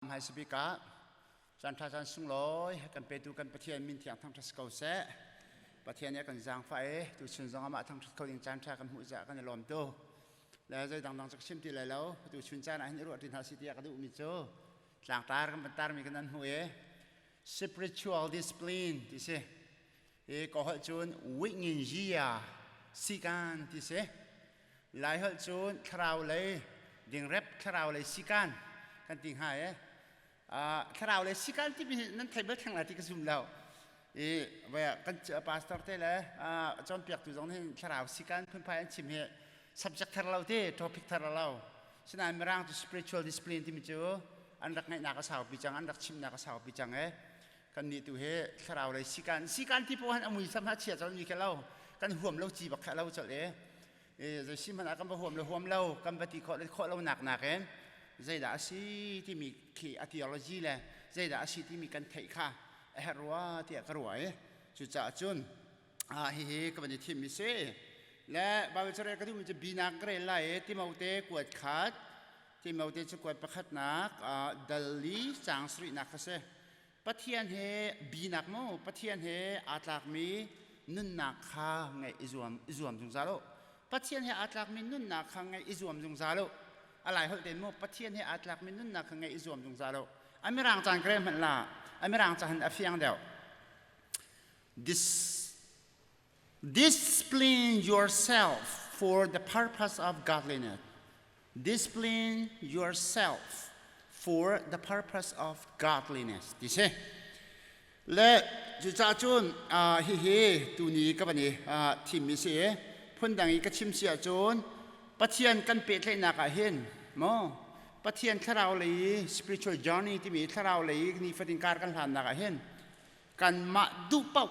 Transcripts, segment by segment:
Hmaisa bik ah caanṭha caan sunglawi kan petu kan Pathian min thiang thangṭhat si ko seh. Pathian nih a kan zaangfah i tuchun zong amah thangṭhat kho ding caanṭha kan hmuh caah kan i lawm tu. Le zei dangdang cu ka chim ti lai lo. Tuchun caan ah hin i ruah ṭi hna si tiah ka duhmi cu tlangtar kan van tarmi kan nan hmuh i spiritual discipline ti si. Hi ka holh cun wingin yia sikan ti si. Laiholh cun thlarau lei dingrep thlarau lei sikan kan ti hnga e. Thlarau lei sikan timi hi nan thei bal theng lai ti ka zum lo. I kan pastor te le cawnpiaktu zong nih thlarau sikan phunphai an chim hi subject thar lo ti topic thar lo. Sinain Mirang cu spiritual discipline timi cu an rak ngeihnak a saupi cang, an rak chimnak a saupi cang e. Kan nih tu hi thlarau lei sikan sikan ti poh han a muisam ha chia col mi kha lo kan huam lo ci bak kha lo col e. Zei si hmanh ah kan va huam le huam lo kan va ti khawh le khawh lo nak nakin zeidah a si timi khi a theology le zeidah a si timi kan theih kha a herh rua tiah ka ruah i cucaah cun hihi ka van i thimmi si le Bible carel ka duhmi cu binak ka rel lai i Timote kuat khat Timote cu kuat pakhatnak dal li caang sarihnak kha si. Pathian he binak mu Pathian he aa tlakmi nunnak kha ngeih i zuam i zuam zungzal u. Pathian he aa tlakmi nunnak kha ngeih i zuam zungzal u. A lai holh tein mu Pathian he aa tlakmi nunnak kha ngeih i zuam zungzal u. A mirang caan ka rel hmanh la. A mirang caan a fiang deuh. This Discipline yourself for the purpose of godliness. Discipline yourself for the purpose of godliness. Ti si. Le cucaah cun hihi tuni ka van i thimmi si i phundang i ka chim si ahcun Pathian kan pehtlaihnak ah hin maw Pathian thlarau lei spiritual journey timi thlarau lei nifatin kar kan hlannak ah hin kanmah duh paoh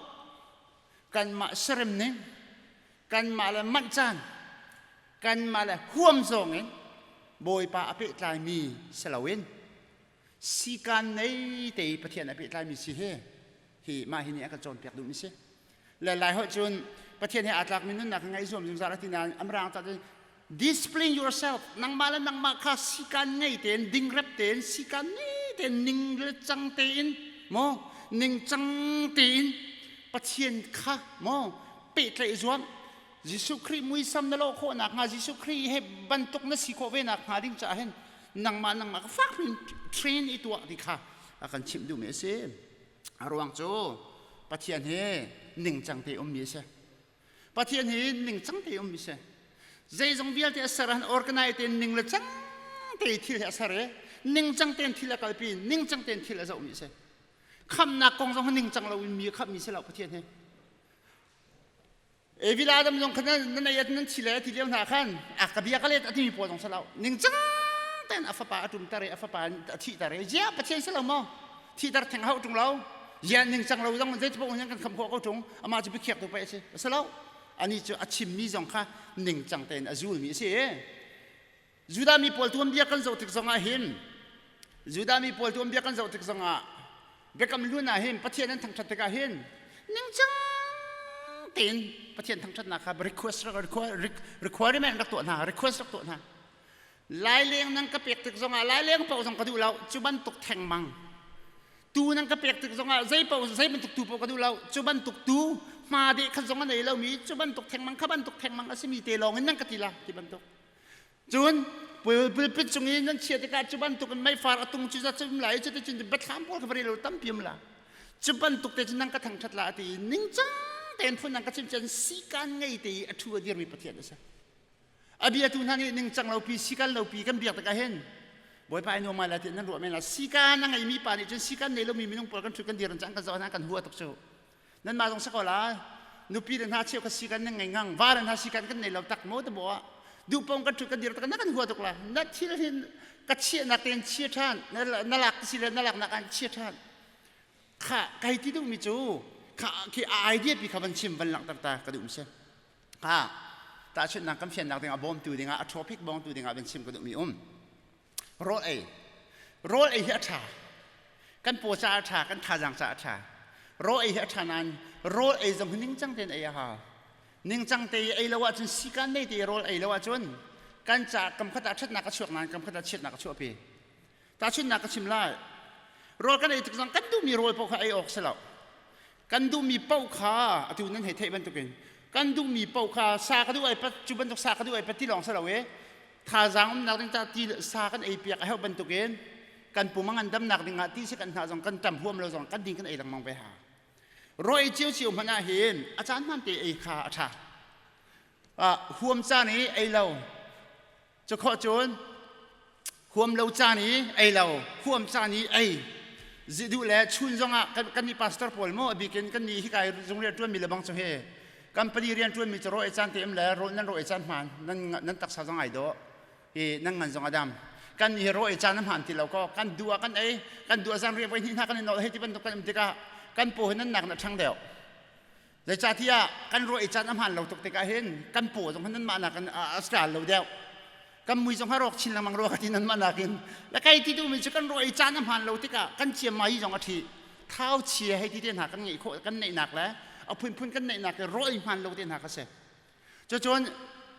kanmah serem ning kanmah le manh caan kanmah le huam zawng in Bawipa a pehtlaimi si loin sikaan nei te i Pathian a pehtlaimi si hi hi mah hi nih a kan cawnpiak duhmi si le lai holh cun Pathian he aa tlakmi nunnak ngeih zuam zungzal a ti nain amrang ta cun discipline yourself nangmah le nangmah kha sikaan ngei tein dingrep tein sikaan ngei tein ning le cang tein maw ningcang tein Pathian kha maw pehtlaih zuam Jesuh Khrih muisam na lawh khawh nakhnga Jesuh Khrih he bantuk na si khawh ve nakhnga ding caah hin nangmah nangmah ka fak in train i tuah ti kha a kan chimh duhmi a si a ruang cu Pathian hi ningcang te ummi a si Pathian hi ningcang te ummi si. Zeizong vialte a ser han organize tein ning le cang te thil hi a ser i ningcang tein thil a kalpi ningcang tein thil a zohmi si. Khamnak kong zong ningcang lo in mi a khammi si lo Pathian hi. Evil Adam zong khan nan ei nan thi le ti lio hna khan a ka bia ka let a timi pawl zong si lo. Ningcang tein a fapa a ṭumter i a fapa a thihter i zia Pathian si lo maw? Thihter theng hau ṭung lo. Zian ningcang lo zong zei paoh kan kham khawh ko ṭung amah cu biakhiak tu pei a si a si lo ani cu a chimmi zong kha ningcang tein a zulmi a si Judah mi pawl tuanbia kan zoh tik zongah hin Judah mi pawl tuanbia kan zoh tik zongah biakam hlun ah hin Pathian an thangṭhat tikah hin ningcang tein Pathian thangṭhatnak kha request requirement rak tuah hna request rak tuah hna Laileng nan ka pek tik zongah laileng paoh zong ka duh lo cu bantuk thengmang tu nan ka pek tik zongah zei paoh zei bantuk tu paoh ka duh lo cu bantuk tu hma deh khat zong a nei lomi cu bantuk thengmang kha bantuk thengmang a simi te lawng in nan ka ti la ti bantuk cun pulpit cung i nan chia tikah cu bantuk in meifar a tung cu za cum lai cu ti cun biathlam pawl kha va rel tampi um la cu bantuk te cun nan ka thangṭhat la ti ningcang tein phun nan ka chim cun sikan ngei te i a ṭhu a dirmi Pathian a si A biatu hna nih ningcang lopi sikan lopi kan biak tikah hin Bawipa ai nuam lai ti nan ruah men la sikan a ngeimi pa nih cun sikan nei lomi minung pawl kan ṭhut kan dir cang kan zoh hna kan hua tuk cu nanmah zong si ko la nupi le hna cheu kha sikan nan ngei ngang va le hna sikan kan nei lo tak maw te bo ah duhpong kan ṭhut kan dir tak na kan hua tuk la na thil hin ka chiahnak tein chia ṭhan na lak si le na laknak an chia ṭhan kha kai ti duhmi cu kha khi idea pi kha van chim van langhter ta ka duh mi si Ha tahchunhnak kan fiannak dingah bawmtu dingah a topic bawmtu dingah van chim ka duhmi um. Rawl ei. Rawl ei hi a ṭha. Kan paw caah a ṭha, kan thazaang caah a ṭha. Rawl ei hi a ṭha nain rawl ei zong hi ningcang tein ei a hau. Ningcang te i ei lo ahcun sikan nei te i rawl ei lo ahcun kan ca kam khat ah ṭhatnak a chuak nain kam khat ah chiatnak a chuahpi. Tahchunhnak ka chim lai. Rawl kan ei tik zong kan duhmi rawl paoh kha ei awk si lo. Kan duhmi paoh kha atu nan hei theih bantukin kan duhmi paoh kha sa ka duh ai pat cu bantuk sa ka duh ai pat ti lawng si lo i thazaang umnak ding ca ti sa kan ei piak a hauh bantukin kan pum a ngandamnak ding ah ti si kan hna zong kan ṭam huam lo zong kan ding kan ei lengmang ve ha. Rawl ei ciocio hmanh ah hin a caan hmaan te ei kha a ṭha. Huam caan i ei lo cu khawh cun huam lo caan i ei lo huam caan i ei duh le chun zongah kan nih pastor pawl maw a bikin kan nih hika zung rian ṭuanmi le bang cu he company rian ṭuanmi cu raw ei caan te em le rawl nan raw ei caan hmaan nan nan taksa zong ai dawh i nan ngan zong a dam kan nih raw ei caan a hmaan ti lo ko kan duh ah kan ei kan duh ah zan riah voi hnih hna kan i nawl hei ti bantuk kan um tikah kan paw hi nan nak na ṭhang deuh. Zeicahtiah kan ruah i caan a hmaan lo tuk tikah hin kan paw zong nanmah nakin a sral lo deuh. Kan mui zong a rawk chin lengmang rua ka ti nanmah nakin. Le kai ti duhmi cu kan ruah i caan a hmaan lo tikah kan ciammai zong a ṭhi. Thau chia hei ti te hna kan ngeih khawh kan neihnak le a phunphun kan neihnak i ruah i hmaan lo te hna kha si. Cucun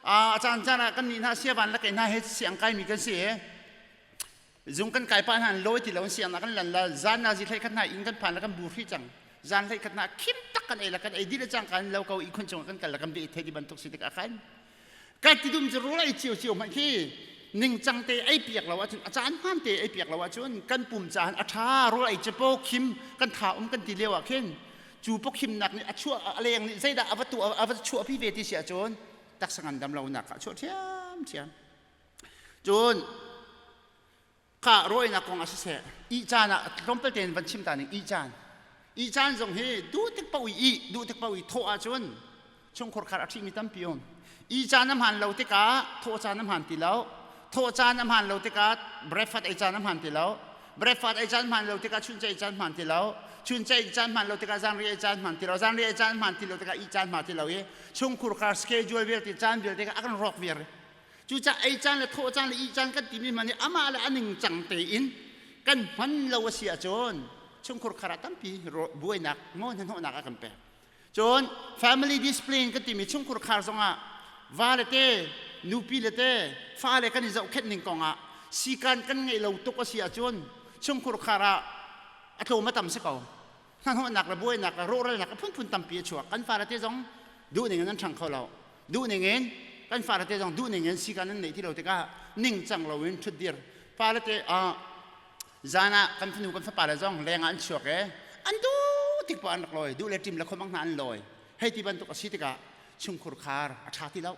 a caan caan ah kan nih hna siavan le kei hna he siang kaimi kan si i Zung kan kai pa hna an lawi ti lo an siang kan lan la zan na zi hlei khat hna inn kan phan la kan bu hri cang zan hlei khat hna khim tak kan ei la kan ei dih le cang kan lo ko i khun chung kan kal la kan be thei di bantuk si tik ah khan kan ti dum cu rul ei cio cio hmanh khi ningcang te ei piak lo ahcun a caan hmaan te ei piak lo ahcun kan pum caan a ṭha rul ei cu paw khim kan tha um kan ti lio ah khin cu pawkhimnak nih a chuah a leng nih zeidah a va tu a va chuahpi ve ti si ahcun taksa ngandam lonak a chuah ṭhiamṭhiam. Cun kha rawinak kong ah siseh ih caan ah tlawmpal tein van chim ta ning ih caan ih caan zong hi duh tik paoh i ih duh tik paoh i thawh ahcun chungkhur khar a ṭhimi tampi um. Ih caan a hmaan lo tikah thawh caan a hmaan ti lo, thawh caan a hmaan lo tikah breakfast ei caan a hmaan ti lo, breakfast ei caan hmaan lo tikah chuncha ei caan hmaan ti lo, chuncha ei caan hmaan lo tikah zanriah ei caan hmaan ti lo, zanriah ei caan hmaan ti lo tikah ih caan hmaan ti lo i chungkhur khar schedule vialte caan vialte kha a kan rawk viar. Cucaah ei caan le thawh caan le ih caan kan timi hmanh hi amah le a ningcang tein kan hman lo a si ahcun chungkhur khar ah tampi buainak maw hnahnawhnak a kan pek. Cun family discipline kan timi chungkhur khar zongah va le te, nupi le te, fale kan i zohkhenh ning kongah sikan kan ngeih lo tuk a si ahcun chungkhur khar ah a tlawm a tam si ko. Hnahnawhnak le buainak le rawhralnak a phunphun tampi a chuak. Kan fale te zong duh ning in an ṭhang kho lo. Duh ning in kan fale te zong duh ning in sikan an neih ti lo tikah ningcang loin ṭhutdir fale te zan ah kan fanu kan fapa le zong leng ah an chuak i an duh tik poah an rak lawi, duh le ṭim le khomang hna an lawi. Hei ti bantuk a si tikah chungkhur khar a ṭha ti lo,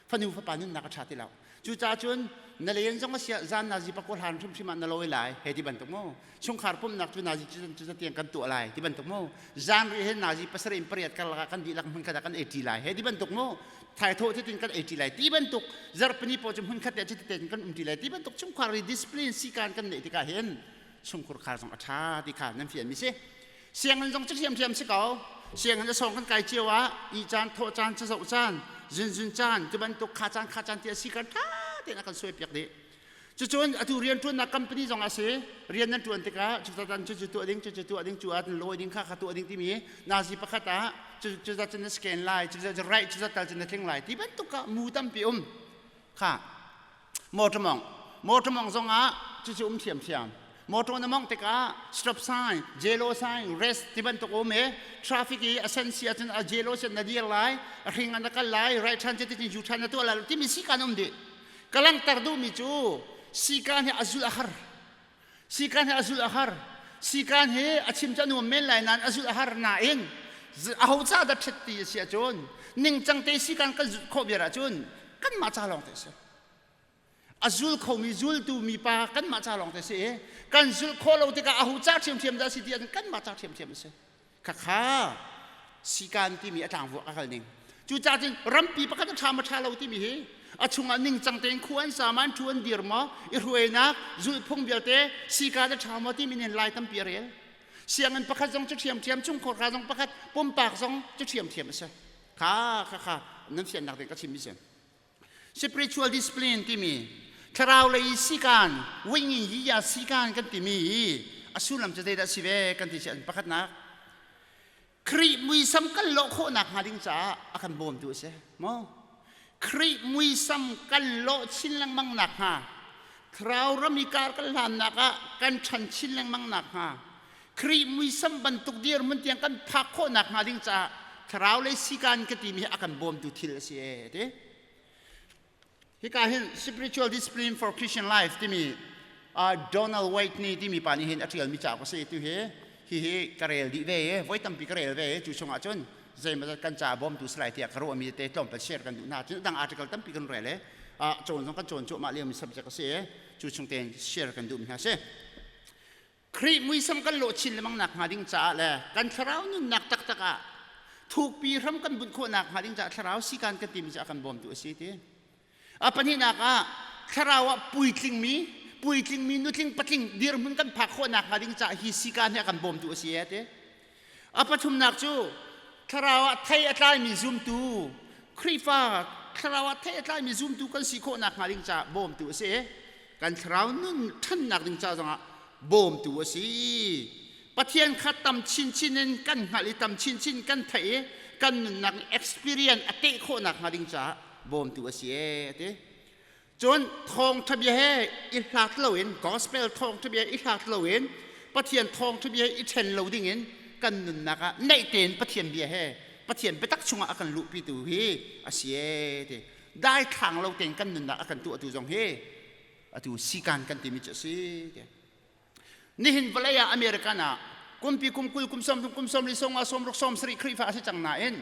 fanu fapa nunnak a ṭha ti lo. Cucaah cun na len zong a si ah zan nazi pakua hlan hrimhrim ah na lawi lai hei ti bantuk mu, chungkhar pumhnak cu nazi cu tiang kan tuah lai ti bantuk mu, zan ri hin nazi pasarih in pariat karlak ah kan dihlak hmunkhat ah kan ei ṭi lai hei ti bantuk mu, thaithawh cutin kan ei ṭi lai ti bantuk, zarhpini pawl cu hmunkhat te cuti tein kan um ṭi lai ti bantuk chungkhar ri discipline sikan kan neih tikah hin chungkhur khar zong a ṭha ti kha nan fianmi si. Sianginn zong cu ṭhiamṭhiam si ko. Sianginn a sawng kan kai cio ah ih caan, thawh caan, cazoh caan, zunzun caan, ti bantuk kha caan kha caan ti a si kan ṭha tein a kan suaipiak dih. Cucun atu rian ṭuannak company zong a si. Rian nan ṭuan tikah cucatan cucu tuah ding, cucu tuah ding, cu ah lawi ding, kha kha tuah ding timi nazi pakhat ah cuzat cun na scan lai, cuzat right, cuzat tal cun na tling lai ti bantuk ah mu tampi um. Kha motor mong motor mong zong ah cucu um thiamthiam. Motor na mong tikah stop sign, yellow sign, rest ti bantuk um i traffic i a sen si ahcun a yellow sen na dir lai, a hring ah na kal lai, right turn cuticun U turn na tuah lai timi sikan um dih. Ka langhter duhmi cu sikan hi a zulh a har. Sikan hi a zulh a har. Sikan hi a chim cu a nuam men lai nain a zulh a har nain aho ca dah ṭhet ti a si ahcun ningcang te sikan kan zulh khawh viar ahcun kanmah ca lawng te a si. A zul khomi zultu mipa kanmah ca lawng te a si i kan zulh khawh lo tikah aho ca ṭhiamṭhiam dah a si ti ahcun kanmah ca ṭhiamṭhiam a si. Khakha sikan timi a tlangvuak a kal ning. Cucaah cun rampi pakhat a ṭha ma ṭha lo timi hi a chungah ningcang tein khua an sa ma, an ṭhu an dir maw, i hruainak zulhphung vialte sikan a ṭha maw timi nih lai tampi a rel. Sianginn pakhat zong cu ṭhiamṭhiam, chungkhar kha zong pakhat, pumpak zong cu ṭhiamṭhiam a si. Kha kha kha nan fiannak ding ka chimmi si. Spiritual discipline timi thlarau lei sikan wingin yiya sikan kan timi hi a sullam cu zeidah si ve kan ti si an pakhatnak Khrih muisam kan lawh khawhnak hnga ding caah a kan bawmtu a si maw? Khrih muisam kan lawh chin lengmang nak hnga. Thlarau ram i kar kan hlannak ah kan ṭhan chin lengmang nakhnga Khrih muisam bantuk dirhmun tiang kan phak khawh nakhnga ding caah thlarau lei sikan ka timi hi a kan bawmtu thil a si e ti. Hika hin spiritual discipline for Christian life timi Donald White nih timi pa nih hin a ṭialmi cauk a si. Tu hi hihi ka rel dih ve i voi tampi ka rel ve i cu chungah cun zeimawzat kan ca bawmtu si lai tiah ka ruahmi te tlawmpal share kan duh hna. Cun dang article tampi kan rel i cawn zong kan cawn cuahmah liomi subject a si i cu chung tein share kan duhmi hna si. Khrih muisam kan lawh chin lengmang nak hnga ding caah le kan thlarau nunnak taktak ah thukpi hram kan bunh khawh nak hnga ding caah thlarau sikan kan timi cu a kan bawmtu a si ti. A pahnihnak ah thlarau ah puitlingmi puitlingmi nutling patling dirhmun kan phak khawh nak hnga ding caah hi sikan hi a kan bawmtu a si e ti. A pathumnak cu thlarau ah thei a tlaimi zumtu Khrihfa thlarau ah thei a tlaimi zumtu kan si khawh nak hnga ding caah bawmtu a si. Kan thlarau nun ṭhannak ding ca zongah bawmtu a si. Pathian kha tam chinchin in kan hngalh i tam chinchin kan theih i kan nunnak experience a teh khawh nakhnga ding caah bawmtu a si ee a ti. Cun thawngṭha bia he i hlat loin gospel thawngṭha bia i hlat loin Pathian thawngṭha bia i ṭhen lo dingin kan nunnak ah naih tein Pathian bia he Pathian biatak chungah a kan luhpitu hi a si ee ti. Daithlang lo tein kan nunnak a kan tuahtu zong hi atu sikan kan timi cu a si. Nihin vawlei ah American ah kumpi kum 20 kum 30 kum 40 sawmnga 60 70 Khrihfa a si cang nain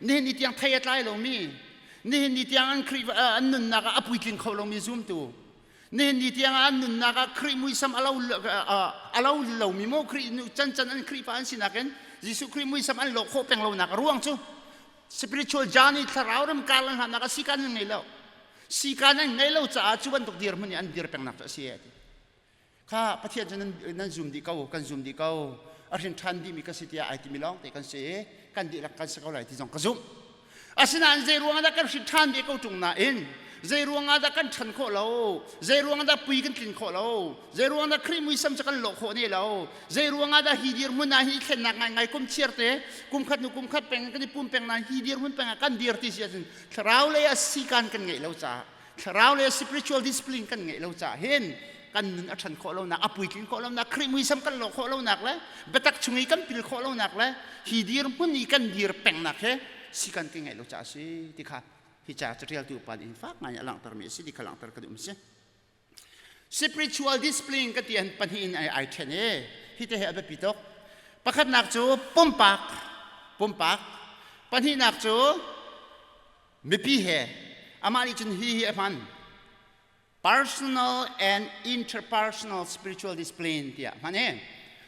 nihin ni tiang thei a tlai lomi nihin ni tiang an Khrihfa an nunnak ah a puitling kho lomi zumtu nihin ni tiang an nunnak ah Khrih muisam a lo a lo lomi maw Khrih can can an Khrihfa an sinak in Jesuh Khrih muisam an lawh khawh peng lonak a ruang cu spiritual journey thlarau ram kar lan hlannak a sikan an ngei lo. Sikan an ngei lo caah cu bantuk dirhmun i an dir pengnak cu a si. Kha Pathian cu nan zum dih ko, kan zum dih ko. A hrin ṭhan dihmi ka si tiah ai timi lawng te kan si i kan dihlak kan si ko lai ti zong ka zumh. Asinain zei ruangah dah kan hrin ṭhan ve ko ṭung nain zei ruangah dah kan ṭhan khawh lo, zei ruangah dah pui kan tlin khawh lo, zei ruangah dah Khrih muisam cu kan lawh khawh ne lo, zei ruangah dah hi dirhmun ah hi thlennak ngaingai kum chiar te kum khat hnu kum khat peng kan i pum peng nain hi dirhmun peng ah kan dir ti si ahcun thlarau lei ah sikan kan ngeih lo caah thlarau le spiritual discipline kan ngeih lo caah hin kan nun a ṭhan khawh lonak a puitlin khawh lonak Khrih muisam kan lawh khawh lonak le biatak chung i kan pil khawh lonak le hi dirhmun i kan dir pengnak he si kan ti ngeih lo caah a si ti kha hi ca caṭialtu pa nih fak ngai a langhtermi a si ti kha langhter ka duh si. Spiritual discipline ka ti an pahnih in ai ṭhen i hi te he a biapi tuk. Pakhatnak cu pumpak pumpak pahnihnak cu mipi he amah nih cun hi hi a hman personal and interpersonal spiritual discipline tiah hman i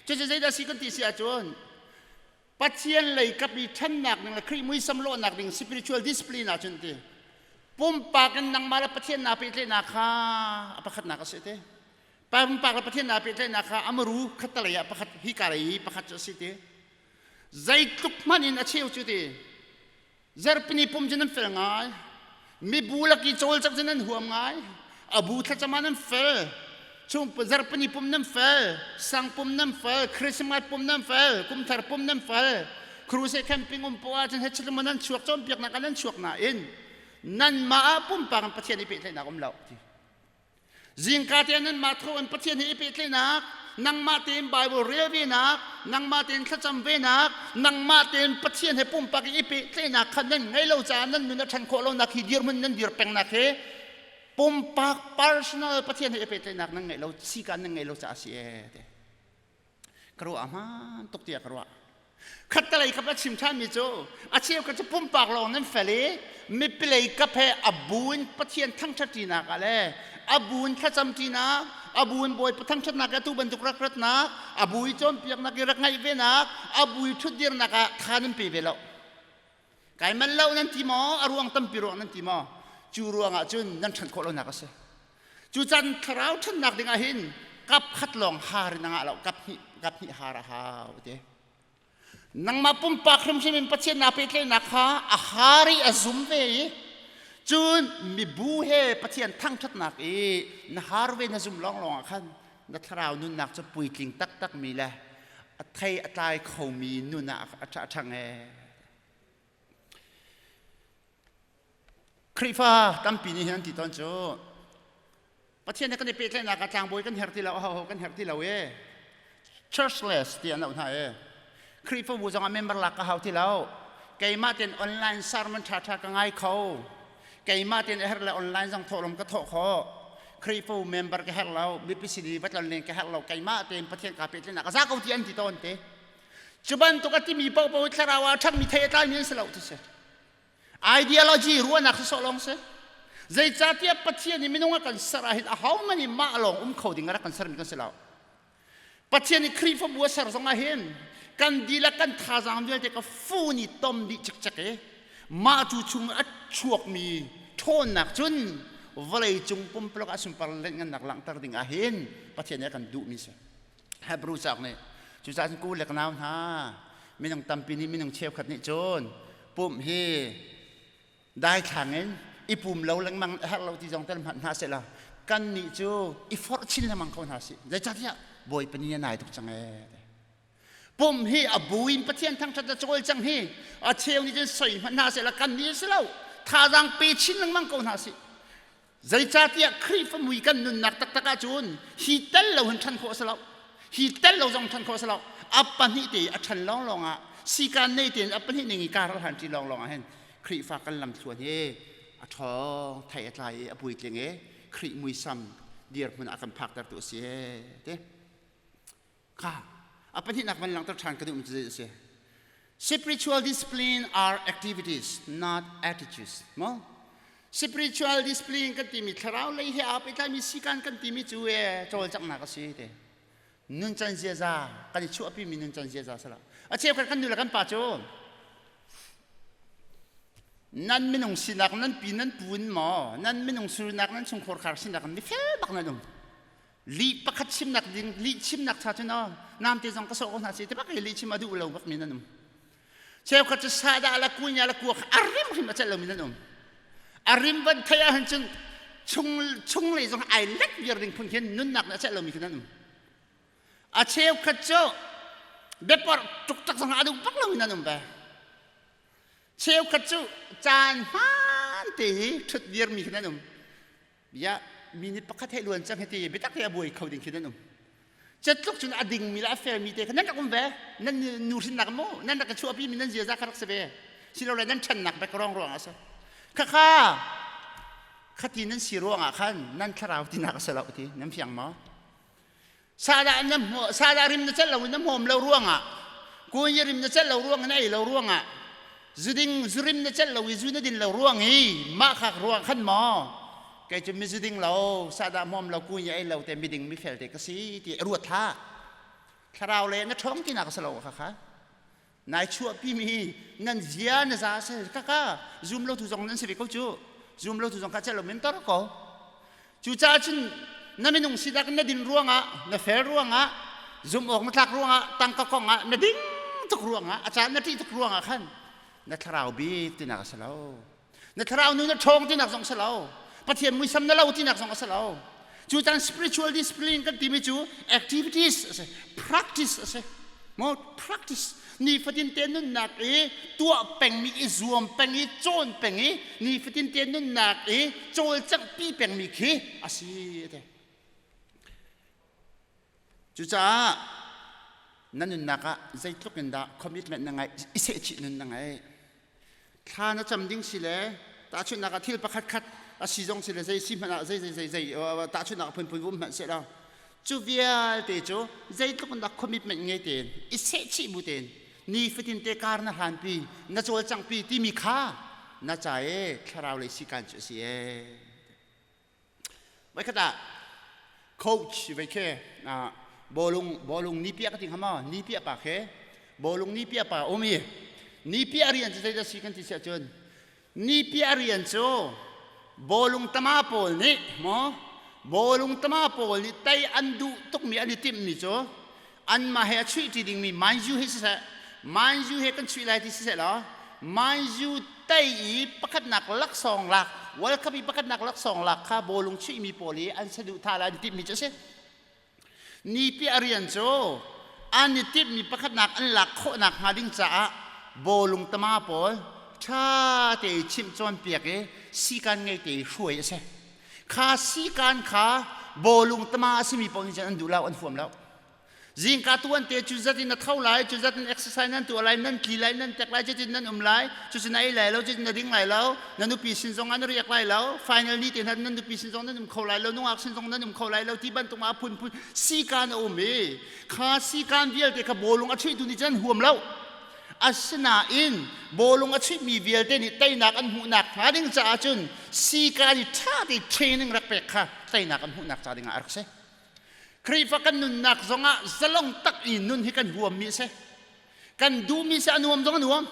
cucu zeidah si kan ti si ahcun Pathian lei kap i ṭhannak ding le Khrih muisam lawhnak ding spiritual discipline ahcun ti pumpak in nangmah le Pathian naa pehtlaihnak kha a pakhatnak a si ti pumpak le Pathian naa pehtlaihnak kha amaru khattalei ah pakhat hi ka lei hi pakhat cu a si ti zeitluk hmanh in a cheu cu ti Zarhpini pum cu nan fel ngai. Mibu lak i cawlcangh cu nan huam ngai. A bu thlacam ah nan fel. Chung zarhpini pum nan fel. Sang pum nan fel. Christmas pum nan fel. Kumthar pum nan fel. Crusade camping um poah ahcun hechet nan chuak cawnpiaknak ah nan chuak nain nanmah ah pumpak in Pathian i pehtlaihnak um lo ti. Zingka te nanmah tho in Pathian he i pehtlaihnak, nangmah tein Bible rel venak, nangmah tein thlacam venak, nangmah tein Pathian he pumpak i pehtlaihnak kha nan ngei lo caah nan nun a ṭhan khawh lonak hi dirhmun nan dir pengnak he pumpak personal Pathian he i pehtlaihnak nan ngeih lo sikan nan ngeih lo caah a si ee te. Ka ruah hmaan tuk tiah ka ruah. Khattalei kap a chim ṭhanmi cu a cheu kha cu pumpak lawng nan fel i mipilei kap he a bu in Pathian thangṭhatṭinak ah le a bu in thlacamṭinak, a bu in Bawipa thangṭhatnak atu bantuk rak ratnak, a bu i cawnpiaknak i rak ngaih venak, a bu i ṭhutdirnak ah tha nan pe ve lo. Kai manh lo nan ti maw? A ruang tampi ruang nan ti maw? Cu ruangah cun nan ṭhan khawh lonak a si. Cu can thlarau ṭhannak dingah hin kap khat lawng har in a ngah lo, kap hnih, kap hnih har a hau ti. Nangmah pumpak hrimhrim in Pathian naa pehtlaihnak kha a har i a zum ve i cun mibu he Pathian thangṭhatnak i na har ve na zum lawnglawng ah khan na thlarau nunnak cu puitling taktakmi le a thei a tlai khomi nun ah a ṭhang ee. Khrihfa tampi nih hin an ti tawn cu. Pathian he kan i pehtlaihnak ah tlangbawi kan herh ti lo, aho kan herh ti lo e. Churchless ti an auh hna e. Khrihfabu zong ah member lak ka hau ti lo. Keimah tein online sermon ṭhaṭha ka ngai kho. Keimah tein a herh le online zong thawhlawm ka thawh khawh. Khrihfabu member ka herh lo, mipi sin i va tlonlen ka herh lo. Keimah tein Pathian kaa pehtlaihnak a za ko ti an ti tawn te. Cu bantuk a timi paohpaoh thlarau ah ṭhangmi thei a tlaimi an si lo ti si. Ideology ruahnak si sawh lawng si. Zeicahtiah Pathian nih minung a kan ser ahhin ahohmanh nih mah lawng um kho ding a rak kan sermi kan si lo. Pathian nih Khrihfabu a ser zong ahhin kan dihlak kan thazaang vialte ka fun i tom dih cikcek i mah cu chung a chuakmi ṭhawnnak cun vawlei cung pumpuluk ah sunpar lengngannak langhter ding ahhin Pathian nih a kan duhmi si. Hebrew cauk nih cucaah cun ku le ka nau hna minung tampi nih minung cheukhat nih cun pumh hi daithlang in i pum lo lengmang a herh lo ti zong tel hmanh hna seh law kan nih cu i forh chin lengmang ko hna sih. Zeicahtiah Bawipa ni a nai tuk cang ee. Pum hi a bu in Pathian thangṭhat le cawl cang hi a cheu nih cun soi hmanh hna seh law kan nih si lo thazaang pe chin lengmang ko hna sih. Zeicahtiah Khrihfa mui kan nunnak taktak ahcun hi tel lo hin ṭhan khawh a si lo. Hi tel lo zong ṭhan khawh a si lo. A pahnih te a ṭhan lawnglawng ah sikaan nei tein a pahnih ning i kar hlan ṭi lawnglawng ah hin Khrihfa kan lamthluan hi a ṭhawng thei a tlai i a puitling i Khrih muisam dirhmun ah kan phaktertu a si te. Kha a pahnihnak van langhter ṭhan ka duhmi cu zei a si? Spiritual discipline are activities, not attitudes. Mo? Spiritual discipline kan timi thlarau lei he aa pehtlaimi sikan kan timi cu e cawlcanghnak a si te. Nuncan ziaza kan i chuahpimi nuncan ziaza sala. A cheukhat kan nu le kan pa cu nan minung sinak nan pi nan pu in maw nan minung surnak nan chungkhar khar sinak mi fel bak nan um lih pakhat chimnak ding lih chimnak cha cu no namte zong ka sawh ko hna si te bak i lih chim a duh lo bak mi nan um cheukhat cu sahdah la kunya la kuak a rim hrim a celh lo mi nan um a rim van thei ah hin cun chung chung lei zong ai lek viar ding phun khin nunnak na celh lo mi khi nan um a cheukhat cu biapor tuk tak zong a duh bak lo mi nan um ve cheukhat cu caan hmaan te hi ṭhut viar mi khi nan um bia minute pakhat he luan cang hiti biatak te a buai kho ding khi nan um cetluk cun a ding mi le a fel mi te kha nan rak um ve nan nu hrinnak mu nan rak chuahpi mi nan ziaza kha rak si ve silole nan ṭhannak bek rong ruang ah si khakha khati nan si ruang ah khan nan thlarau tinak a si lo ti nan fiang maw Sadah na sadah rim na celh lo in na hmawm lo ruangah kuan rim na celh lo ruang na ei lo ruangah zuding zurim na celh lo i zu na din lo ruang i mah khak ruang khan maw kei cu mi zuding lo sadah hmawm lo kuan ei lo te miding mi fel te ka si ti ruat hlah thlarau le na ṭhawng tinak a si lo kha kha nai chuahpi mi nan zia na za se kaka zum lo tu zong nan si ve ko cu zum lo tu zong kha cel lo men tor ko cu caah cun na minung sinak na din ruangah na fel ruangah zum awk na tlak ruangah tangka kong ah na ding tuk ruangah a caan na ṭih tuk ruangah khan na thlarau bik tinak a si lo na thlarau nu na ṭhawng tinak zong si lo Pathian muisam na lo tinak zong a si lo cu caan spiritual discipline kan timi cu activities a si practice a si mo practice nifatin te nunnak i tuah pengmi i zuam peng i cawn peng i nifatin te nunnak i cawlcangh pi pengmi khi a si te cucaah na nunnak ah zeitluk in dah commitment na ngai i sehchih nun na ngai thla na cam ding si le tahchunhnak ah thil pakhat khat a si zong si le zei si hmanh ah zei zei zei zei tahchunhnak a phunphun um hmanh seh law cu vialte cu zeitluk in dah commitment ngei tein i sehchih bu tein nifatin te kar na hlanpi na cawlcanghpi timi kha na ca e thlarau lei sikan cu a si e Voikhat ah coach vei khe bawlung bawlung ni piah ka ti hnga maw ni piah pa khe bawlung ni piah pa um i ni piah rian cu zeidah si kan ti siah cun ni piah rian cu bawlung tama pawl nih maw bawlung tama pawl nih tei an duh tukmi an i timhmi cu anmah he a chuih ṭi dingmi Man U he siseh Man U he kan chuih lai ti siseh law Man U tei i pakhatnak laksawng lak World Cup i pakhatnak laksawng lak kha bawlung chuihmi pawl i an saduhthah le an timhmi cu a si. Nipi a rian cu an i timhmi pakhatnak an lak khawhnak hnga ding caah bawlung tama pawl ṭha te i chimh cawnpiak i sikan ngei te i hruai a si. Kha sikan kha bawlung tama a simi paoh nih cun an duh lo, an huam lo. Zingka tuan te cu zat in na tho lai, cu zat in exercise nan tuah lai, nan tli lai, nan tek lai, cutin nan um lai, cucu na ei lai lo, cutin na ding lai lo, na nupi sin zong ah na riak lai lo, final ni te hna nan nupi sin zong nan um kho lai lo, nungak sin zong nan um kho lai lo, ti bantuk ah phunphun sikan a um i kha sikan vialte kha bawlung a chuihtu nih cun an huam lo. Asinain bawlung a chuihmi vialte nih teinak an hmuhnak hnga ding caah cun sikan i ṭha te training rak pek kha teinak an hmuhnak ca dingah a rak si. Khrihfa kan nunnak zongah zalong tak i nun hi kan huammi a si. Kan duhmi si a nuam zong a nuam.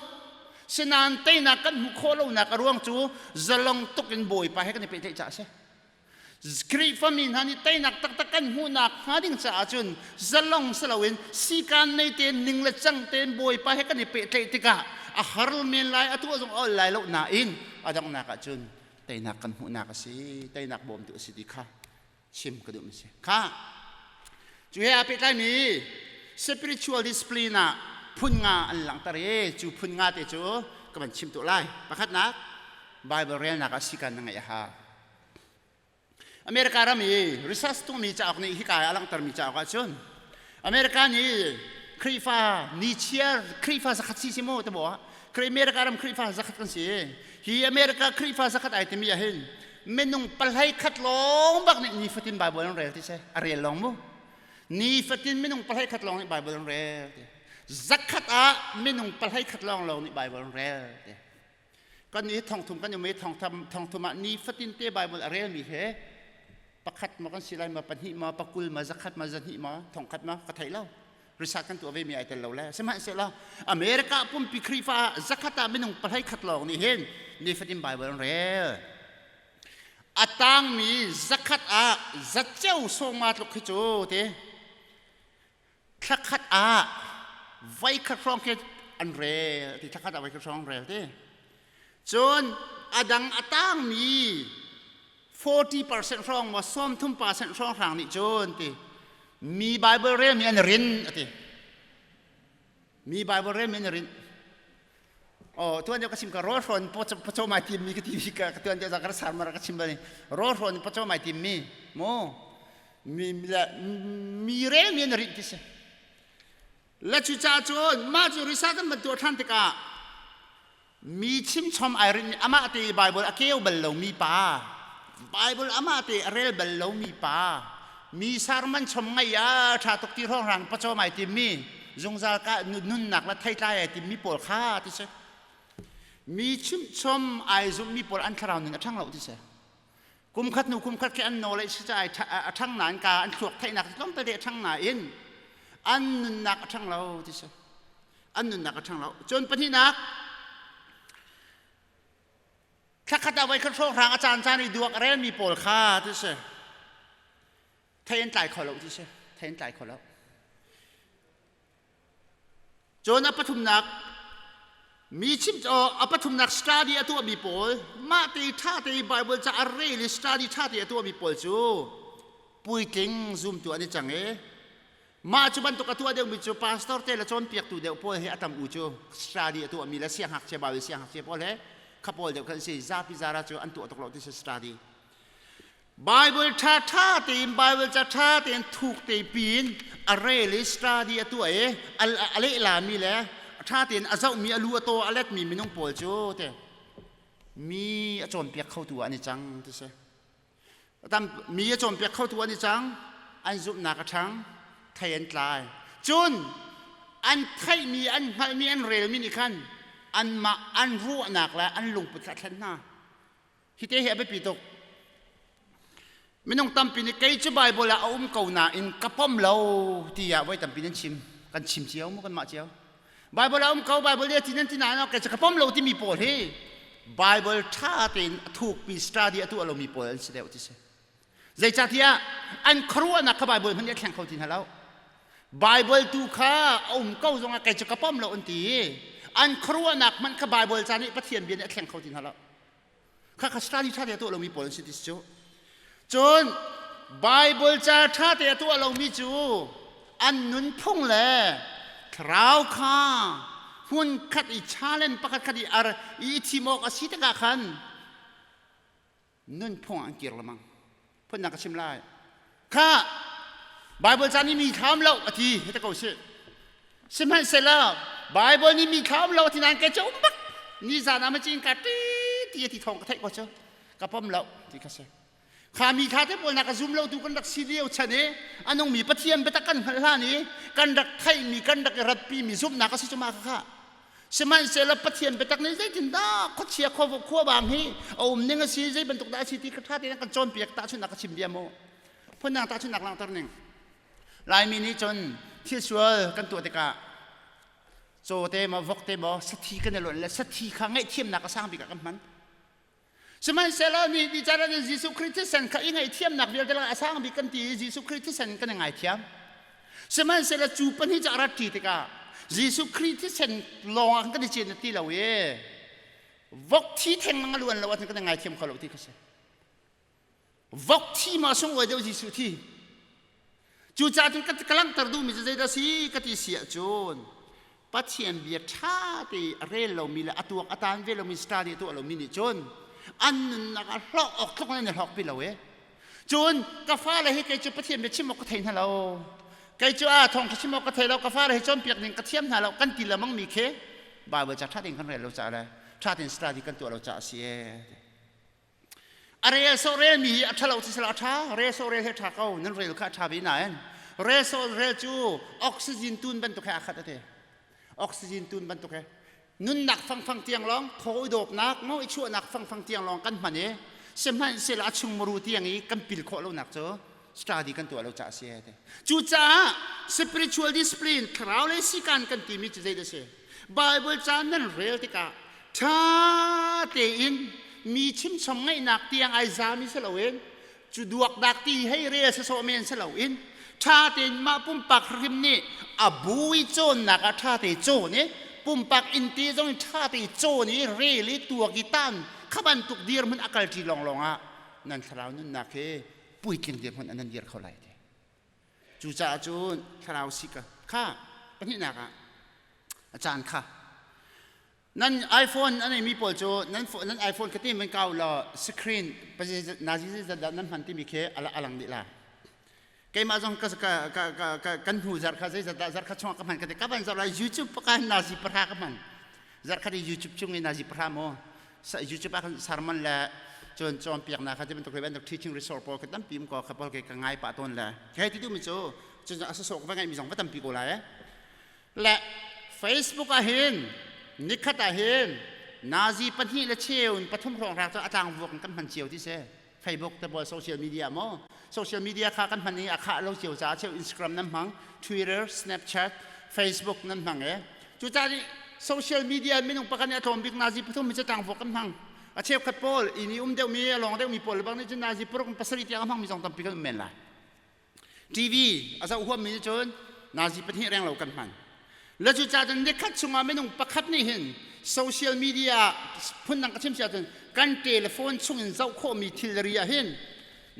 Sinain teinak kan hmuh khawh lonak a ruang cu zalong tuk in Bawipa he kan i pehtlaih caah a si. Khrihfami hna nih teinak taktak kan hmuhnak hnga ding caah cun zalong si loin sikaan nei tein ning le cang tein Bawipa he kan i pehtlaih tikah a har men lai, a tuah zong a ol lai lo nain a donghnak ah cun teinak kan hmuhnak a si, teinak bawmtu a si ti kha chim ka duhmi si. Kha cu he aa pehtlaimi spiritual discipline ah phun nga an langhter i cu phun nga te cu ka van chim tuah lai. Pakhatnak, Bible relnak ah sikaan na ngeih a hau. America ram i research tuahmi cauk nih hika a langhtermi cauk ahcun America nih Khrihfa nichiar Khrihfa zakhat si si maw te maw America ram Khrihfa zakhat kan si hi America Khrihfa zakhat ai timi ahhin minung palhei khat lawng bak nih nifatin Bible an rel ti si a rel lawng mu nifatin minung palhei khat lawng nih Bible an rel ti zakhat ah minung palhei khat lawng lawng nih Bible an rel ti Kan i thongthum kan um i thongthum ah nifatin te Bible a relmi he pakhat ma kan si lai ma pahnih ma pakul ma zakhat ma zahnih ma thongkhat ma ka thei lo research kan tuah ve mi ai tel lo le sihmanhsehlaw America pumpi Khrihfa ah zakhat ah minung pahlei khat lawng nih hin nifatin Bible an rel a tangmi zakhat ah zaceu sawma tluk khi cu ti Thlakhat ah voikhat hrawng khi an rel ti thlakhat ah voikhat hrawng an rel ti. Cun a dang a tangmi 40% hrawng maw 30% hrawng hrang nih cun ti mi Bible relmi an rin a ti. Mi Bible relmi an rin. Oh, tuan deuh ka chim ka rawl hrawn pacaw mai tim mi ka ti mi ka tuan deuh ka sar mar ka chim bal rawl hrawn pacaw mai tim mi mu mi mi rel mi an rinh ti si la cu ca cun mah cu risa kan ban tuah than tikah mi chimchom ai rinh amah te Bible a keu bal lo mi pa Bible amah te a rel bal lo mi pa mi sarman chom ngai a tha tuk ti hrawng rang pacaw mai tim mi zungzal ka nunnak la theitlai ai tim mi pawl kha ti si mi chimchom ai zum mi pawl an thlarau nun a ṭhang lo ti si kum khat hnu kum khat khi an nawl si ai a ṭhang nain ka an thluak theihnak tlawmpal te a ṭhang nain an nunnak a ṭhang lo ti si an nunnak a ṭhang lo cun pahnihnak thlakhat ah voikhat hrawnghrang a caan caan i duak a relmi pawl kha ti si thei an tlai kho lo ti si thei an tlai kho lo cun a pathumnak mi chim a pathumnak study a tuahmi pawl mah te ṭha te Bible ca a rel i study ṭha te a tuahmi pawl cu puitling zumtu an i cang i Mah cu bantuk a tuah deuhmi cu pastor te le cawnpiaktu deuh pawl he a tam u cu study a tuahmi le siangngakchia Bible siangngakchia pawl he kha pawl deuh khan si zapi zara cu an tuah tuk lo ti si study. Bible ṭha ṭha tein Bible ca ṭha tein thuk te piin a rel i study a tuah i a lehlami le ṭha tein a zohmi a lu a taw a letmi minung pawl cu te mi a cawnpiak khotu ah an i cang ti si. Tam mi a cawnpiak khotu an i cang, an zumhnak a ṭhang, thei an tlai. Cun an theihmi, an hngalhmi, an relmi nih khan anmah an ruahnak le an lungput kha a thlen hna. Hi te hi a biapi tuk. Minung tampi nih kei cu Baibal ah a um ko nain ka pom lo tiah voi tampi nan chim. Kan chim cio mu kanmah cio. Bible a um ko Bible nih a ti nan ti nain kei cu ka pom lo timi pawl hi Bible ṭha tein a thukpi study a tuah lomi pawl an si deuh ti si. Zeicahtiah an khuaruahnak kha Bible hmanh nih a thleng kho ti hna lo. Bible tu kha a um ko zongah kei cu ka pom lo an ti i an khuaruahnak hmanh kha Bible ca nih Pathian bia nih a thleng kho ti hna lo. Kha kha study ṭha te a tuah lomi pawl an si ti si cu. Cun Bible ca ṭha te a tuah lomi cu an nunphung le thlarau kha hmunkhat i challenge pakhat khat i ar i thim awk a si tikah khan nunphung ah an kir lengmang. Phundang ka chim lai. Kha Bible ca nih mi thlam lo a ti hi ta ko si. Sihmanhsehlaw Bible nih mi thlam lo a ti nain kei cu um bak ni zan ah ma cin ka ti ti a ti thawng ka theih ko cu ka pom lo ti kha si. Kha mi kha te pawl na ka zum lo tu kan rak si lio chan i a nungmi Pathian biatak kan hngalh hlan i kan rak theihmi kan rak i ratpi mi zumhnak a si cu ma kha kha. Sihmanhsehlaw Pathian biatak nih zeitindah khuachia khuavang hi a um ning a si, zei bantuk dah a si ti kha ṭha tein kan cawnpiak tahchunhnak ka chim bia mu. Phundang tahchunhnak langhter ning. Laimi nih cun thil sual kan tuah tikah caw te maw vok te maw sathi kan i lonh le sathi kha ngaihthiamnak a sang bik ah kan hman. Sihmanhsehlaw ni ni caan ah Jesuh Khrih thisen kha i ngaihthiamnak vialte lakah a sang bik kan ti i Jesuh Khrih thisen kan i ngaithiam. Sihmanhsehlaw cu pahnih cu a rat ṭi tikah Jesuh Khrih thisen lawng ah kan i cin ti lo i vok thi theng a luan lo ahcun kan i ngaithiam kho lo ti kha si. Vok thi ma sunglawi deuh Jesuh thi. Cucaah cun ka langhter duhmi cu zeidah si ka ti si ahcun Pathian bia ṭha te a rel lomi le a tuak a taan ve lomi study a tuah lomi nih cun an nunnak ah hlawk awk tluk in an i hlawkpi lo e. Cun ka fale hi kei cu Pathian bia chim awk ka thei hna lo. Kei cu a thawngṭha chim awk ka thei lo, ka fale hi cawnpiak ning ka thiam hna lo kan ti lengmang mi khi Bible ca ṭha tein kan rel lo caah le ṭha tein study kan tuah lo caah a si e. A rel sawh relmi hi a ṭhalo cu a ṭha rel sawh rel hi a ṭha ko nan rel kha a ṭha ve nain rel sawh rel cu oxygen tun bantuk he aa khat a ti oxygen tun bantuk he nunnak fangfang tiang lawng thaw i dawpnak ngo i chuahnak fangfang tiang lawng kan hman i sihmanhsehlaw a chung muru tiang i kan pil khawh lonak cu study kan tuah lo caah a si te cucaah spiritual discipline thlarau le sikan kan timi cu zei dah si Bible ca nan rel tikah ṭha tein mi chimchom ngaihnak tiang ai zami si loin cu duakdak ti hei rel sawsawh men si loin ṭha tein mah pumpak hrim nih a bu i cawnnak ah ṭha te cawn i pumpak innte zong in ṭha te cawn i rel i tuak i tan kha bantuk dirhmun a kalṭi lawnglawng ah nan thlarau nunnak hi puitling dirhmun ah nan dir kho lai ti. Cucaah cun thlarau si ka kha pahnihnak ah a caan kha nan iPhone a neimi pawl cu nan nan iPhone kha ti man kau law screen nazi zeizat nan hman timi khi a lang dih la keimah zong ka ka ka kan hnu zarh kha zeizat dah zarh kha chungah ka hman ka ti ka van zarh lai YouTube ka nazi pahra ka hman zarh khat i YouTube chung i nazi pahra maw YouTube ah khan sermon le cun cawnpiaknak kha ti bantuk bantuk teaching resource pawl kha tampi um ko kha pawl ke ka ngai pah tawn le hei ti duhmi cu cun a sasawh ka va ngaihmi zong va tampi ko lai eh le Facebook ah hin nikhat ah hin nazi pahnih le cheu in pathum hrawng rak cu a tlang vuak in kan hman cio ti si Facebook te pawl social media maw social media kha kan hman i a khah lo cio caah cheu Instagram nan hmang Twitter Snapchat Facebook nan hmang e cucaah social media minung pakhat nih a tlawm bik nazi pathum mi cu tlangvuak kan hmang a cheukhat pawl inn i um deuhmi a lawng deuhmi pawl bang nih cun nazi paruk in pasarih tiang a hmangmi zong tampi kan um men lai TV a zoh huammi nih cun nazi pahnih reng lo kan hman le cucaah cun nikhat chungah minung pakhat nih hin social media phundang ka chim si ahcun kan telephone chungin zoh khawhmi thilri ah hin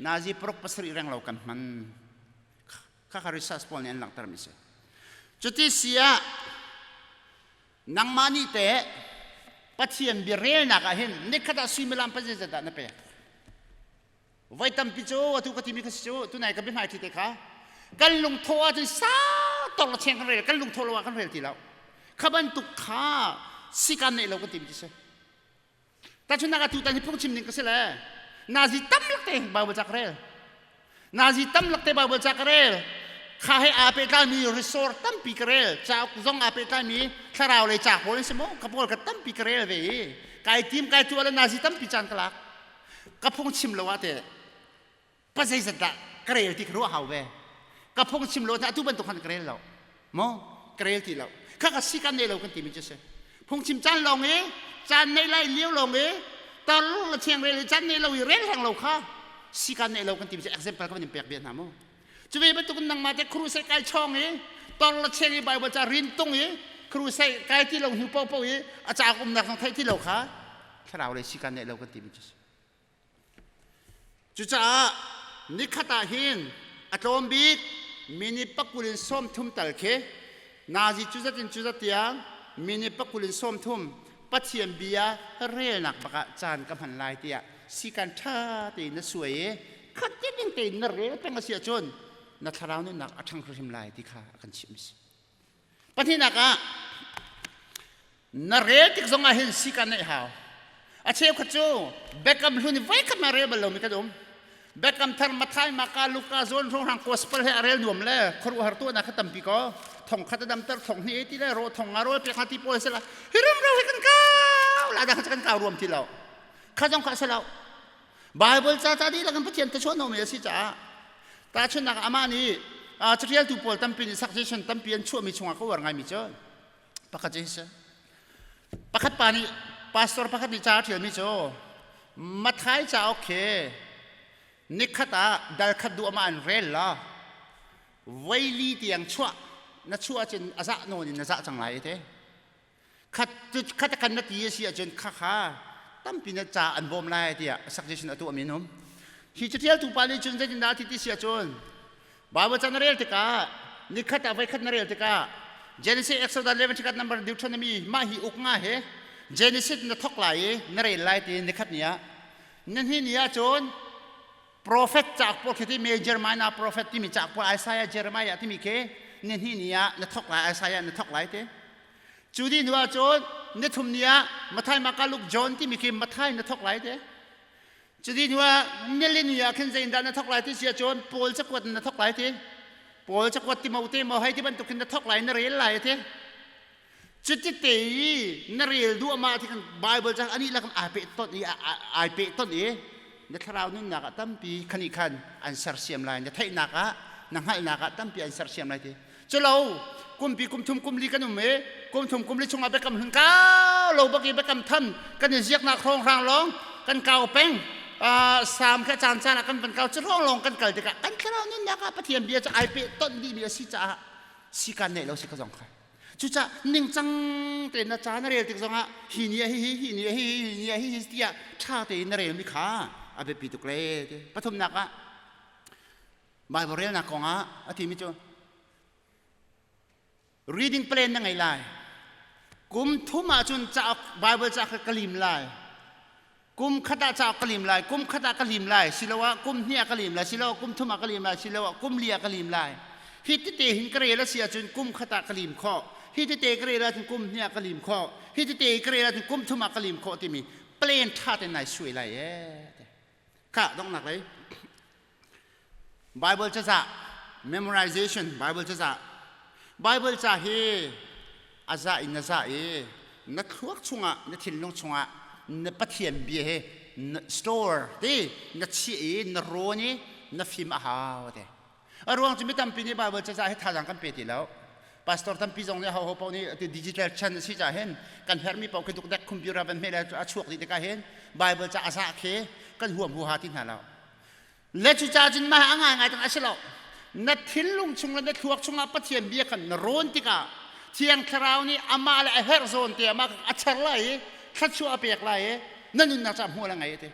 nazi paruk pasarih reng lo kan hman khakha research pawl nih an langhtermi si cuti si ah nangmah nih teh Pathian bia relnak ah hin nikhat ah suimilam pa zeizat dah na pek voi tampi cu atu ka timi kha si cu tunai ka biahmai ṭhi te kha kan lungthawh ahcun sau tor la cheng kan rel kan lungthawh lo ah kan rel ti lo kha bantuk kha sikan neih lo kan timi si Tahchunhnak ah tutan hi phungchim ning ka si le nazi tam lak te Bible ca ka rel. Nazi tam lak te Bible ca ka rel. Kha he aa pehtlaimi resort tampi ka rel. Cauk zong aa pehtlaimi thlarau lei ca pawl an si maw? Ka pawl ka tampi ka rel ve i kai tim kai tuah le nazi tampi caan ka lak. Ka phungchim lo ah teh pa zeizat dah ka rel ti ka ruah hau ve. Ka phungchim lo atu bantuk khan ka rel lo. Maw ka rel ti lo. Kha ka si kan nei lo kan timi cu si. Phungchim caan lawng i caan nei lai lio lawng i tar la cheng rel i caan nei lo i rel hleng lo kha si kan nei lo kan timi cu example ka van in pek bia hna mu. Cu ve bantuk in nangmah te crusade kai chong i tor la cheng i Bible ca rin tung i crusade kai ti lo hnu popo i a cauk umnak zong theih ti lo kha thlarau lei si kan nei lo kan timi cu si. Cucaah nikhat ah hin a tlawm bik minute pakul in 30 tal khi nazi cuzat in cuzat tiang minute pakul in 30 Pathian bia relnak bak ah caan ka hman lai tiah sikan ṭha tein na suai i Khat ding tein na rel peng a si ahcun na thlarau nunnak a ṭhang hrimhrim lai ti kha a kan chimh si. Pahnihnak ah na rel tik zong ah hin sika neih hau. A cheukhat cu Biakam Hlun i voikhat ma rel bal lomi kan um. Biakam Thar Matthai, Maka, Luka, John hrawnghrang Gospel he a rel nuam le khuaruahhar tuahnak kha tampi ko. Thong khat a damter, thong hnih ti le ro thong nga rawl pek ha ti pawl sila. Hi rumro hi kan kau la dah kan kau ruam ti lo. Kha zong kha silo. Bible ca ca dihlak in Pathian thechuah nomi a si caah tahchunhnak amah nih catialtu pawl tampi nih suggestion tampi an chuahmi chungah ka uar ngaimi cu pakhat cu hi si. Pakhat pa nih pastor pakhat nih ca a ṭialmi cu Matthai cauk khi nikhat ah dal khat duh amah an rel la voili tiang chuah na chuah ahcun a zah nawn in na zah cang lai te. Khat khat kan na ti a si ahcun khakha tampi na ca an bawm lai tiah suggestion a tuahmi an um. Hi catialtu pa nih cun zeitindah a ti ti si ahcun Bible ca na rel tikah nikhat ah voikhat na rel tikah Genesis, Exodus, Leviticus, Number, Deuteronomy mah hi uk nga he Genesis na thok lai i na rel lai ti nikhat ni ah na hni ni ahcun prophet cauk pawl khi ti major minor prophet timi cauk pawl Isaiah, Jeremiah timi khi ni hnih ni ah na thok lai Isaiah na thok lai ti cu dih hnu ahcun ni thum ni ah Matthai, Marka, Luke, John timi khi Matthai na thok lai ti cu dih hnu ah nili ni ah khin zeiindah na thok lai ti si ahcun Paul cakuat na thok lai ti Paul cakuat Timote maw hei ti bantuk khin na thok lai na rel lai ti cuti te i na rel duahmah ti kan Bible cang anih la kan ai peh ton i ai peh ton i na thlarau nunnak ah tampi khani khan an sersiam lai na theihnak ah na hngalhnak ah tampi an sersiam lai ti culo kumpi kum thum kum li kan um i kum thum kum li chungah biakam hlun kau lo bak i biakam tham kan i ziaknak hrawng hrang lawng kan kau peng sam kha caan caan ah kan van kau cu hrawng lawng kan kal tikah kan thlarau nunnak ah Pathian bia cu ai peh ton dihmi a si caah si kan neih lo si ka zong kha Cucah ningcang tein na ca na rel tik zongah hi ni ah hihi, hi ni ah hihi, hi ni ah hihi tiah ṭha tein na relmi kha a biapi tuk le ti. Pathumnak ah Bible relnak kongah a timi cu reading plan na ngei lai. Kum thum ahcun cauk Bible ca kha ka lim lai. Kum khat ah cauk ka lim lai, kum khat ah ka lim lai, siloah kum hnih ah ka lim lai, siloah kum thum ah ka lim lai, siloah kum li ah ka lim lai. Hi tete hin ka rel a si ahcun kum khat ah ka lim khawh. Hi tete ka rel ahcun kum hnih ah ka lim khawh. Hi tete ka rel ahcun kum thum ah ka lim khawh timi plan ṭha tein nai suai lai ee. Khah donghnak lei. Bible cazah memorization Bible cazah Bible ca hi a zah in na zah i na thluak chungah na thinlung chungah na Pathian bia he na store ti na chiah i na rawn i na fim a hau te a ruang cu mi tampi nih Bible cazah hi thazaang kan pe ti lo pastor tampi zong nih ho ho paoh nih ti digital chan a si caah hin kan herhmi paoh khi dukdek computer van hmeh le a chuak dih tikah hin Bible ca a zah khi kan huam huaha ti hna lo Le cucaah cun mah a ngaingai tang a si lo. Na thinlung chung le na thluak chungah Pathian bia khan na rawn tikah Thiang Thlarau nih amah le a herh zawn te amah a char lai i thluachuah a pek lai i na nunnak caah hmual a ngei a ti.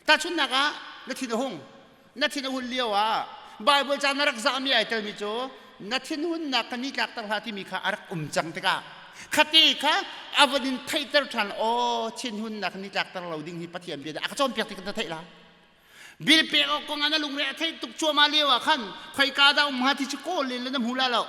Tahchunhnak ah na thin a hung. Na thin a hun lio ah Bible ca na rak zahmi ai telmi cu na thinhunnak kha nitlak ter hlah timi kha a rak um cang tikah khati kha a van in theihter ṭhan aw thinhunnak nitlak ter lo ding hi Pathian bia dah a ka cawnpiak ti kan ta theih la. Bil pek awk kong ah na lungre a theih tuk cuahmah lio ah khan khoika dah um hnga ti cu kawl len le na hmu la lo.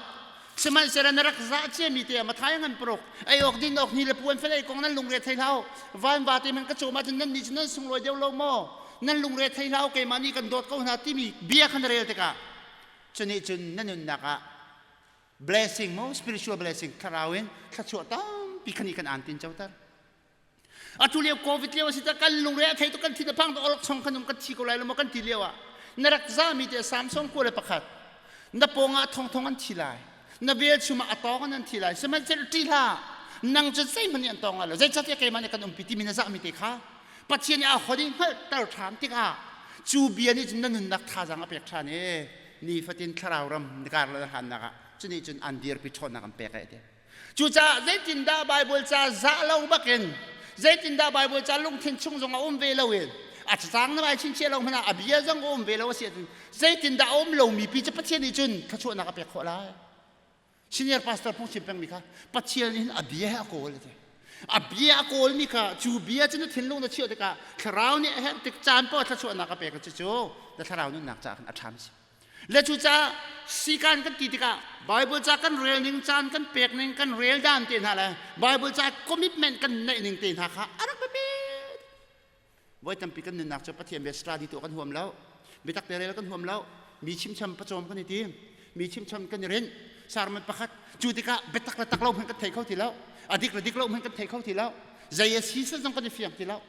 Sihmanhsehlaw na rak zah ciami te ah Matthai ngan paruk ei awk din awk ni le puan fel ei kong nan lungre thei hlah van va te hmanh ka cawm ahcun nan nih cu nan sunglawi deuh lo maw nan lungre thei hlah keimah nih kan dawt ko hna timi bia kha na rel tikah cu nih cun na nunnak ah blessing mo spiritual blessing thlarau in thluachuah tampi khan i kan aan tin coter Atu lio COVID lio a si ta kan lungre a thei tuk kan thin a phang tuk olok chong kan um kan thi ko lai lo maw kan ti lio ah na rak zami te Samson 21 na pawng ah thong thong an thi lai na velchum ah a tawng an thi lai sihmanhsehlaw ṭih hlah nang cu zeihmanh nih an tawng lai lo zeicahtiah keimah nih kan umpi timi na zahmi te kha Pathian nih a hon i hngalhter ṭhan tikah cu bia nih cun na nunnak thazaang a pek ṭhan i nifatin thlarau ram na kar le na hlannak ah cu nih cun an dirpi ṭhawnnak an pek ai ti Cucaah zeitindah Baibal ca zah lo bakin zeitindah Baibal ca lungthin chung zong a um ve lo in a cacang na vai chinchiah lo hmanh ah a bia zong a um ve lo a si ahcun zeitindah a um lomi pi cu Pathian nih cun thluachuahnak a pek khawh lai. Senior pastor phungchim pengmi kha Pathian in a bia he a kawl a ti. A bia a kawlmi kha cu bia cu na thinlung na chiah tikah thlarau nih a herh tik caan paoh thluachuahnak a pek cu cu na thlarau nunnak caah khan a ṭham si. Le cucaah sikan kan ti tikah Bible ca kan rel ning caan kan pek ning kan rel dan te hna le Bible ca commitment kan neih ning te hna kha a rak biapi. Voi tampi kan nunnak cu Pathian bia study tuah kan huam lo. Biatak te rel kan huam lo. Mi chimcham pacawm kan i tim. Mi chimcham kan i rinh. Sermon pakhat cu tikah biatak le tak lo hmanh kan thei kho ti lo. A dik le dik lo hmanh kan thei kho ti lo. Zei a si set zong kan i fiang ti lo.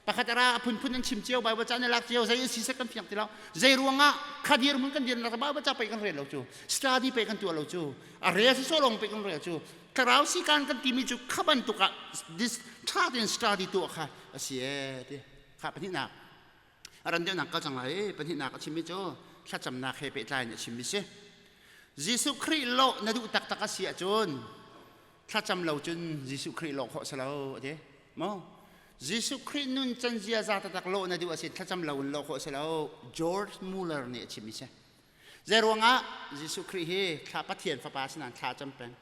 Pakhat ara a phunphun an chim cio Bible ca an i lak cio zei a si set kan fiang ti lo. Zei ruangah kha dir hmun kan dir nak Bible ca pei kan rel lo cu. Study pei kan tuah lo cu. A rel si lawng pei kan rel cu. Thlarau sikan kan timi cu kha bantuk ah this tha tein study tuah kha a si ee ti kha pahnihnak a ran deuhnak kal cang lai pahnihnak a chimmi cu thlacamnak he pehtlai in a chimmi si Jesuh Khrih lawh na duh taktak a si ahcun thlacam lo cun Jesuh Khrih lawh khawh si lo a ti maw Jesuh Khrih nun can ziaza taktak lawh na duh a si thlacam lo in lawh khawh si lo George Muller nih a chimmi si Zeiruangah Jesuh Khrih hi thla Pathian fapa si nain thla cam peng.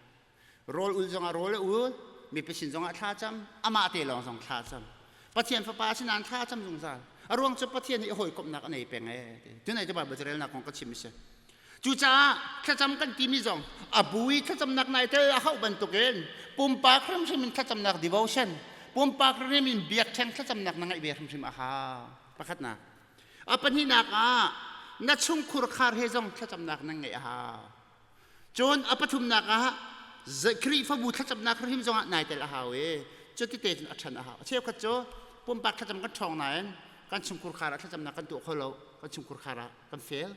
Rawl ul zongah rawl a ul, mipi sin zongah thla cam, amah te lawng zong thla cam. Pathian fapa si nain thla cam zungzal. A ruang cu Pathian hi hawikomhnak a nei peng ee. Tunai cu Bible relnak kong ka chim si. Cucaah thlacam kan timi zong a bu i thlacamnak nai tel a hauh bantukin pumpak hrimhrim in thlacamnak devotion, pumpak hrimhrim in biakṭheng thlacamnak na ngeih ve hrimhrim a hau. Pakhatnak. A pahnihnak ah na chungkhur khar he zong thlacamnak nan ngeih a hau. Cun a pathumnak ah Khrihfabu thlacamnak hrim zongah nai tel a hau i cuti te cun a ṭhan a hau. A cheukhat cu pumpak thlacam kan ṭhawng nain kan chungkhur khar ah thlacamnak kan tuah kho lo, kan chungkhur khar ah kan fail.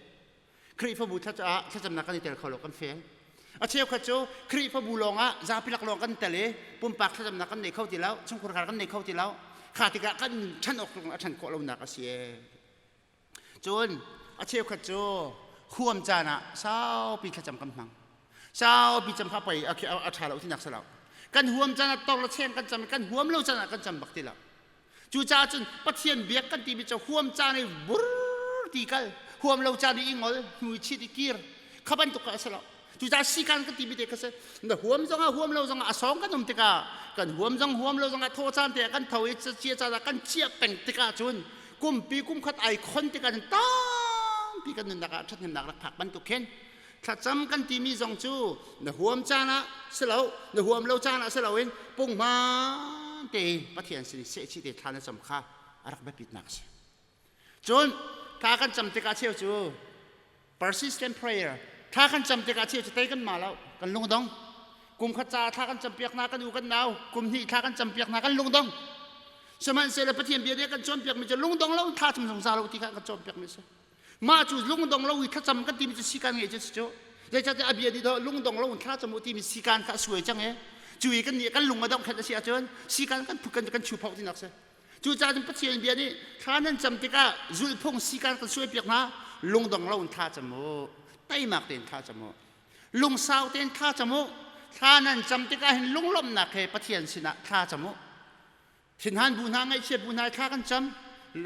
Khrihfabu thlacamnak kan i tel kho lo, kan fail. A cheukhat cu Khrihfabu lawngah zapi lak lawng kan tel i pumpak thlacamnak kan nei kho ti lo, chungkhur khar kan nei kho ti lo. Kha tikah kan ṭhan awk a ṭhan khawh lonak a si ee. Cun a cheukhat cu huam caan ah saupi thlacam kan hmang. Saupi cam kha pei a ṭha lo tinak si lo. Kan huam caan ah tor le cheng kan cam i kan huam lo caan ah kan cam bak ti lo. Cucaah cun Pathian biak kan timi cu huam caan i bur ti kal, huam lo caan i ngol, hnu i chit i kir, kha bantuk kha a si lo. Cucaah sikan kan timi te kha si. Na huam zongah huam lo zongah a sawng kan um tikah kan huam zong huam lo zongah thaw caan te ah kan tho i cia caan ah kan ciah peng tikah cun kumpi kumkhat ai khon tikah cun tampi kan nunnak ah ṭhathnemnak rak phak bantuk khin thlacam kan timi zong cu na huam caan ah si lo na huam lo caan ah si loin punghman te Pathian sin sehchih te thla na cam kha a rak biapitnak a si. Cun thla kan cam tikah cheu cu persistent prayer thla kan cam tikah cheu cu tei kan ma lo kan lungdong kum khat ca thla kan campiak hna kan u kan nau kum hnih thla kan campiak hna kan lungdong sihmanhsehlaw Pathian bia nih kan cawnpiak mi cu lungdong lo thla cam zungzal lo ti kha kan cawnpiak mi a si. Mah cu lungdong lo i thlacam kan timi cu sikan ngei cu si cu. Zeicahtiah a bia nih dawh lungdong lo in thlacam u timi sikan kha a suai cang i cu i kan nih kan lung a dongh khat a si ahcun sikan kan phu kan kan chu phoh tinak si. Cucaah cun Pathian bia nih thla nan cam tikah zulhphung sikan kan suai piak hna lungdong lo in thla cam u teimak tein thla cam u lungsau tein thla cam u thla nan cam tikah hin lunglawmhnak he Pathian sinah thla cam u Thinhan bu hna ngaihchiat bu hna thla kan cam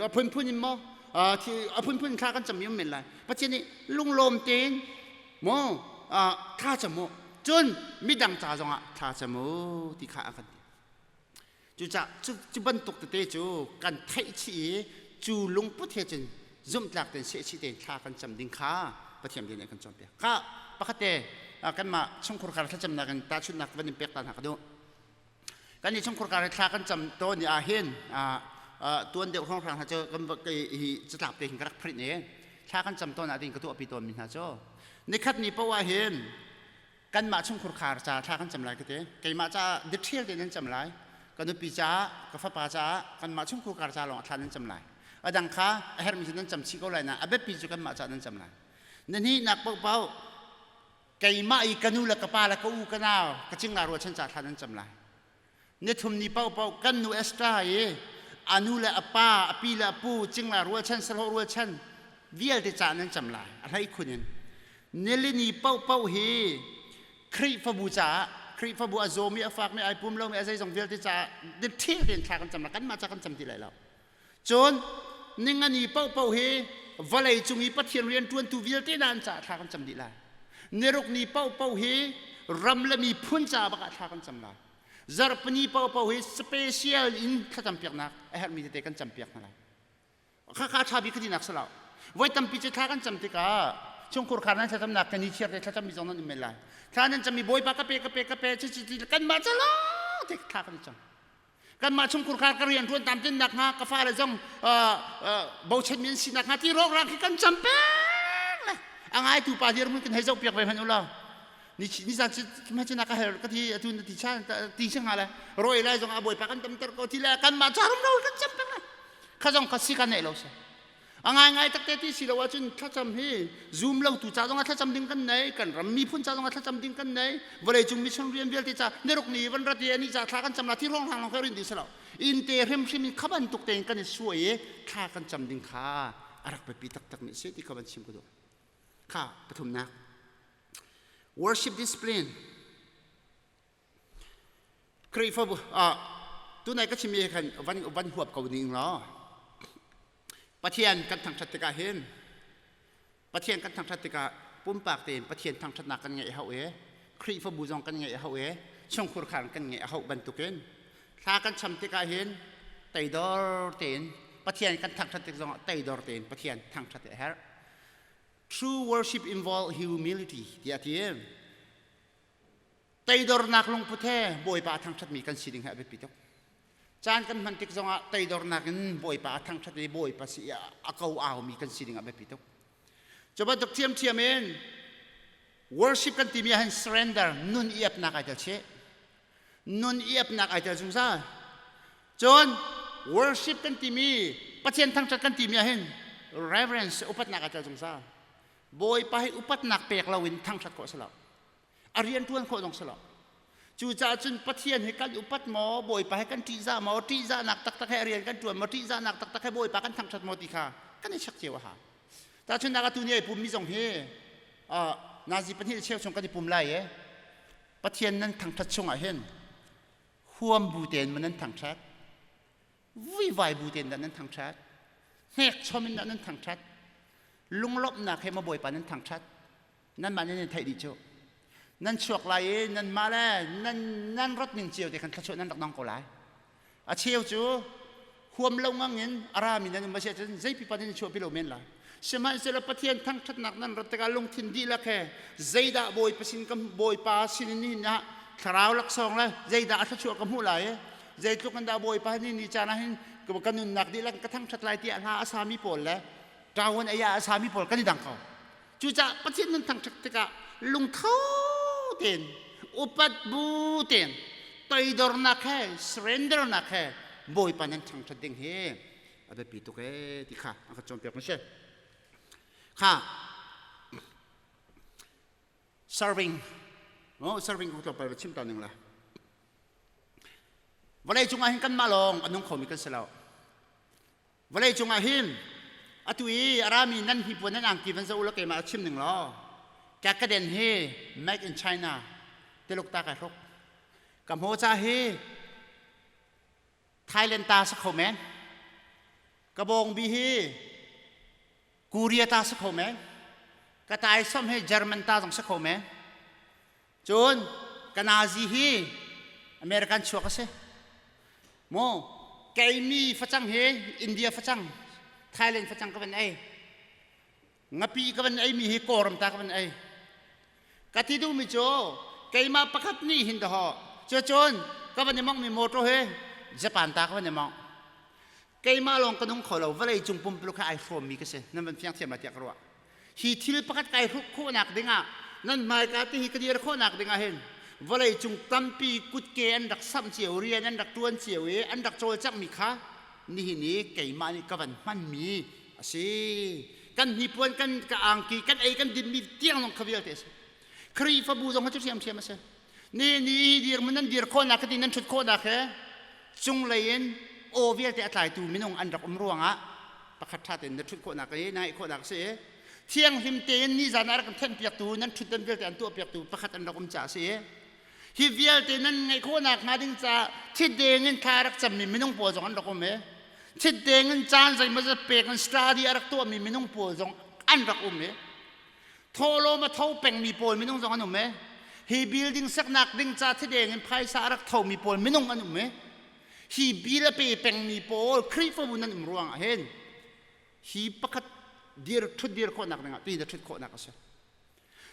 a phunphun in maw a phunphun in thla kan cam mi um men lai Pathian nih lunglawm tein maw thla cam u cun midang ca zongah thla cam u ti kha a kan ti cucah cu bantuk tete cu kan theih chih i cu lungput he cun zumhtlak tein sehchih tein thla kan cam ding kha Pathian bia nih a kan cawnpiak kha pakhat te kanmah chungkhur khar thlacamnak in tahchunhnak van in pek ta hna ka duh Kan i chungkhur kar thla kan cam tawn i ahhin tuan deuh hrawnghrang hna cu kan hi catlap te hin ka rak print i thla kan cam tawn ah din ka tuahpi tawn mi hna cu nikhat ni poah hin kanmah chungkhur khar ca thla kan cam lai ka ti keimah ca detail tein nan cam lai ka nupi ca ka fapa ca kanmah chungkhur khar ca lawng thla nan cam lai a dang kha a hermi cu nan cam chih ko lai na a biapi cu kanmah ca nan cam lai na hnihnak paohpaoh Keimah i ka nu le ka pa le ka u ka nau ka cingla rualchan ca thla nan cam lai. Nithum ni paohpaoh kan nu Esther i a nu le a pa, a pi le a pu, cingla rualchan, sahlawh rualchan vialte ca nan cam lai. A hlei khun in. Nilini paohpaoh hi Khrihfabu caah Khrihfabu a zawmi, a fakmi, ai pum lomi, a zeizong vialte caah dithil tein thla kan cam lai. Kanmah ca kan cam ti lai lo. Cun ningani paohpaoh hi vawlei cung i Pathian rianṭuantu vialte hna an caah thla kan cam dih lai. Niruk ni paohpaoh hi ram le miphun caah bak ah thla kan cam lai. Zarhpini paohpaoh hi special in thlacam piaknak a herhmi tete kan campiak hna lai. Khakha ṭha bik ka tinak si lo. Voi tampi cu thla kan cam tikah chungkhur khar nan thlacamnak kan i chiar te thlacam mi zong nan um men lai. Thla nan cam mi Bawipa ka pe ka pe ka pe ci ci kanmah ca lawng te thla kan i cam. Kanmah chungkhur khar ka rian ṭuan tam tin nak hnga ka fale zong bochan mi an si nak hnga ti rawkrang khi kan cam peng le a ngaitu pa dirhmun kan hei zoh piak ve hmanh u law ni ni zan ma cina ka hel ka ti atu na ti chan ti si nga le roi lai zong a bawipa kan tamter ko ti le kanmah ca rum lo kan cam peng le kha zong kha si kan nei lo si a ngai ngai takte ti si lo ahcun thlacam hi zum lo tu ca zong ah thlacam ding kan nei kan ram miphun ca zong ah thlacam ding kan nei vawlei cung mission rian vialte ca niruk ni van rat i ani ca thla kan cam la thi rong hlang long rin ding si lo in te hrim hrim in khaban tuk tein kan i suai i thla kan cam ding kha a rak biapi taktak mi si ti kha van chim ka duh kha pathumnak worship discipline Khrihfabu ah tunai ka chimmi he khan van van huap ko ning law Pathian kan thangṭhat tikah hin Pathian kan thangṭhat tikah pumpak tein Pathian thangṭhatnak kan ngeih hau i Khrihfabu zong kan ngeih hau i chungkhur khan kan ngeih hau bantukin thla kan cham tikah hin teidor tein Pathian kan thangṭhat tik zongah teidor tein Pathian thangṭhat a herh. True worship involve humility tiah a ti. Teidornak lungput he Bawipa a thangṭhatmi kan si ding hi a biapi tuk. Caan kan hman tik zongah teidornak in Bawipa a thangṭhat i Bawipa si a ko aumi kan si ding a biapi tuk. Cu bantuk ṭhiamṭhiam in worship kan timi ahhin surrender nun i apnak ai tel chih. Nun i apnak ai tel zungzal. Cun worship kan timi Pathian thangṭhat kan timi ahhin reverence upatnak ai tel zungzal. Bawipa hi upatnak pek loin thangṭhat khawh a si lo. A rian ṭuan khawh zong si lo. Cucaah cun Pathian hi kan upat maw, Bawipa hi kan ṭihzah maw, ṭihzahnak taktak he a rian kan ṭuan maw, ṭihzahnak taktak he Bawipa kan thangṭhat maw ti kha kan i check cio a hau. Tahchunhnak atu ni ai pummi zong hi nazi pahnih le cheu chung kan i pum lai i Pathian nan thangṭhat chungah hin huam bu tein ma nan thangṭhat, vuivai bu tein dah nan thangṭhat, hnekchom in dah nan thangṭhat, lunglawmhnak he ma Bawipa nan thangṭhat, nanmah nan i theih dih cu nan chuak lai i nanmah le nan nan rat ning cio te khan thluachuah nan rak dong ko lai a cheu cu huam lo ngang in a rami nan um a si ahcun zeipipa nan i chuahpi lo men lai sihmanhsehlaw Pathian thangṭhatnak nan rat tikah lungthin dihlak he zeidah Bawipa sin ka Bawipa sin in nihin ah thlarau laksawng le zeidah a thluachuah ka hmuh lai i zeitluk in dah Bawipa ni ni caan ah hin ka nunnak dihlak ka thangṭhat lai tiah hla a sami pawl le ṭawan ei ah a sami pawl kan i dang ko Cucaah Pathian nan thangṭhat tikah lungtho tein upat bu tein toidornak he surrendernak he Bawipa nan thangṭhat ding hi a biapi tuk ee ti kha a ka cawnpiak ma si. Kha serving oh serving kong tlawmpal va chim ta ning la. Vawlei cungah hin kanmah lawng a nung khomi kan si lo. Vawlei cungah hin atu i a rami nan hnipuan nan angki van zoh u law keimah a chim ning law kakaden hi made in China Tuluk ta kai hruk ka hmawca hi Thailand ta si kho men ka bawngbi hi Korea ta si kho men ka taisom hi German ta zong si kho men Cun ka nazi hi American chuak a si. Mu keimi facang hi India facang, Thailand facang ka van ei. Ngapi ka van ei mi hi Kawlram ta ka van ei. Ka ti duhmi cu keimah pakhat nih hin dahaw. Cucun ka van i mongmi motor hi Japan ta ka van i mong. Keimah lawng ka nung kho lo vawlei cung pumpuluk he ai hrawmmi ka si. Nan van fiang thiam lai tiah ka ruah. Hi thil pakhat kai hruk khawhnak dingah nan hmaika te hi ka dir khawhnak dingah hin vawlei cung tampi kutke an rak samh cio rian an rak tuan cio i an rak cawlcanghmi kha nihin i keimah nih ka van hmanmi a si. Kan hnipuan kan ka angki kan ei kan dinmi tiang zong kha vialte a si. Khrihfabu zong cu ṭhiamṭhiam a si. Ni ni dirhmun nan dir khawhnak ka ti nan ṭhut khawhnak he cunglei in aw vialte a tlaitu minung an rak um ruangah pakhat ṭha tein na ṭhut khawhnak i na ngaih khawhnak a si i thianghlim tein nizan ah rak kan thenhpiaktu nan ṭhutdan vialte an tuahpiaktu pakhat an rak um caah a si i hi vialte nan ngaih khawhnak hnga ding caah thitdeng in thla rak cammi minung pawl zong an rak um i thitdeng in caan zeimawzat pek in study a rak tuahmi minung pawl zong an rak um i thawhlawm a tho pengmi pawl minung zong an um e. Hi building saknak ding ca thideng in phaisa a rak thomi pawl minung an um i hi bill a pe pengmi pawl Khrihfabu nan um ruangah hin hi pakhat dir ṭhut dir khawhnak dingah tuin a ṭhut khawhnak a si.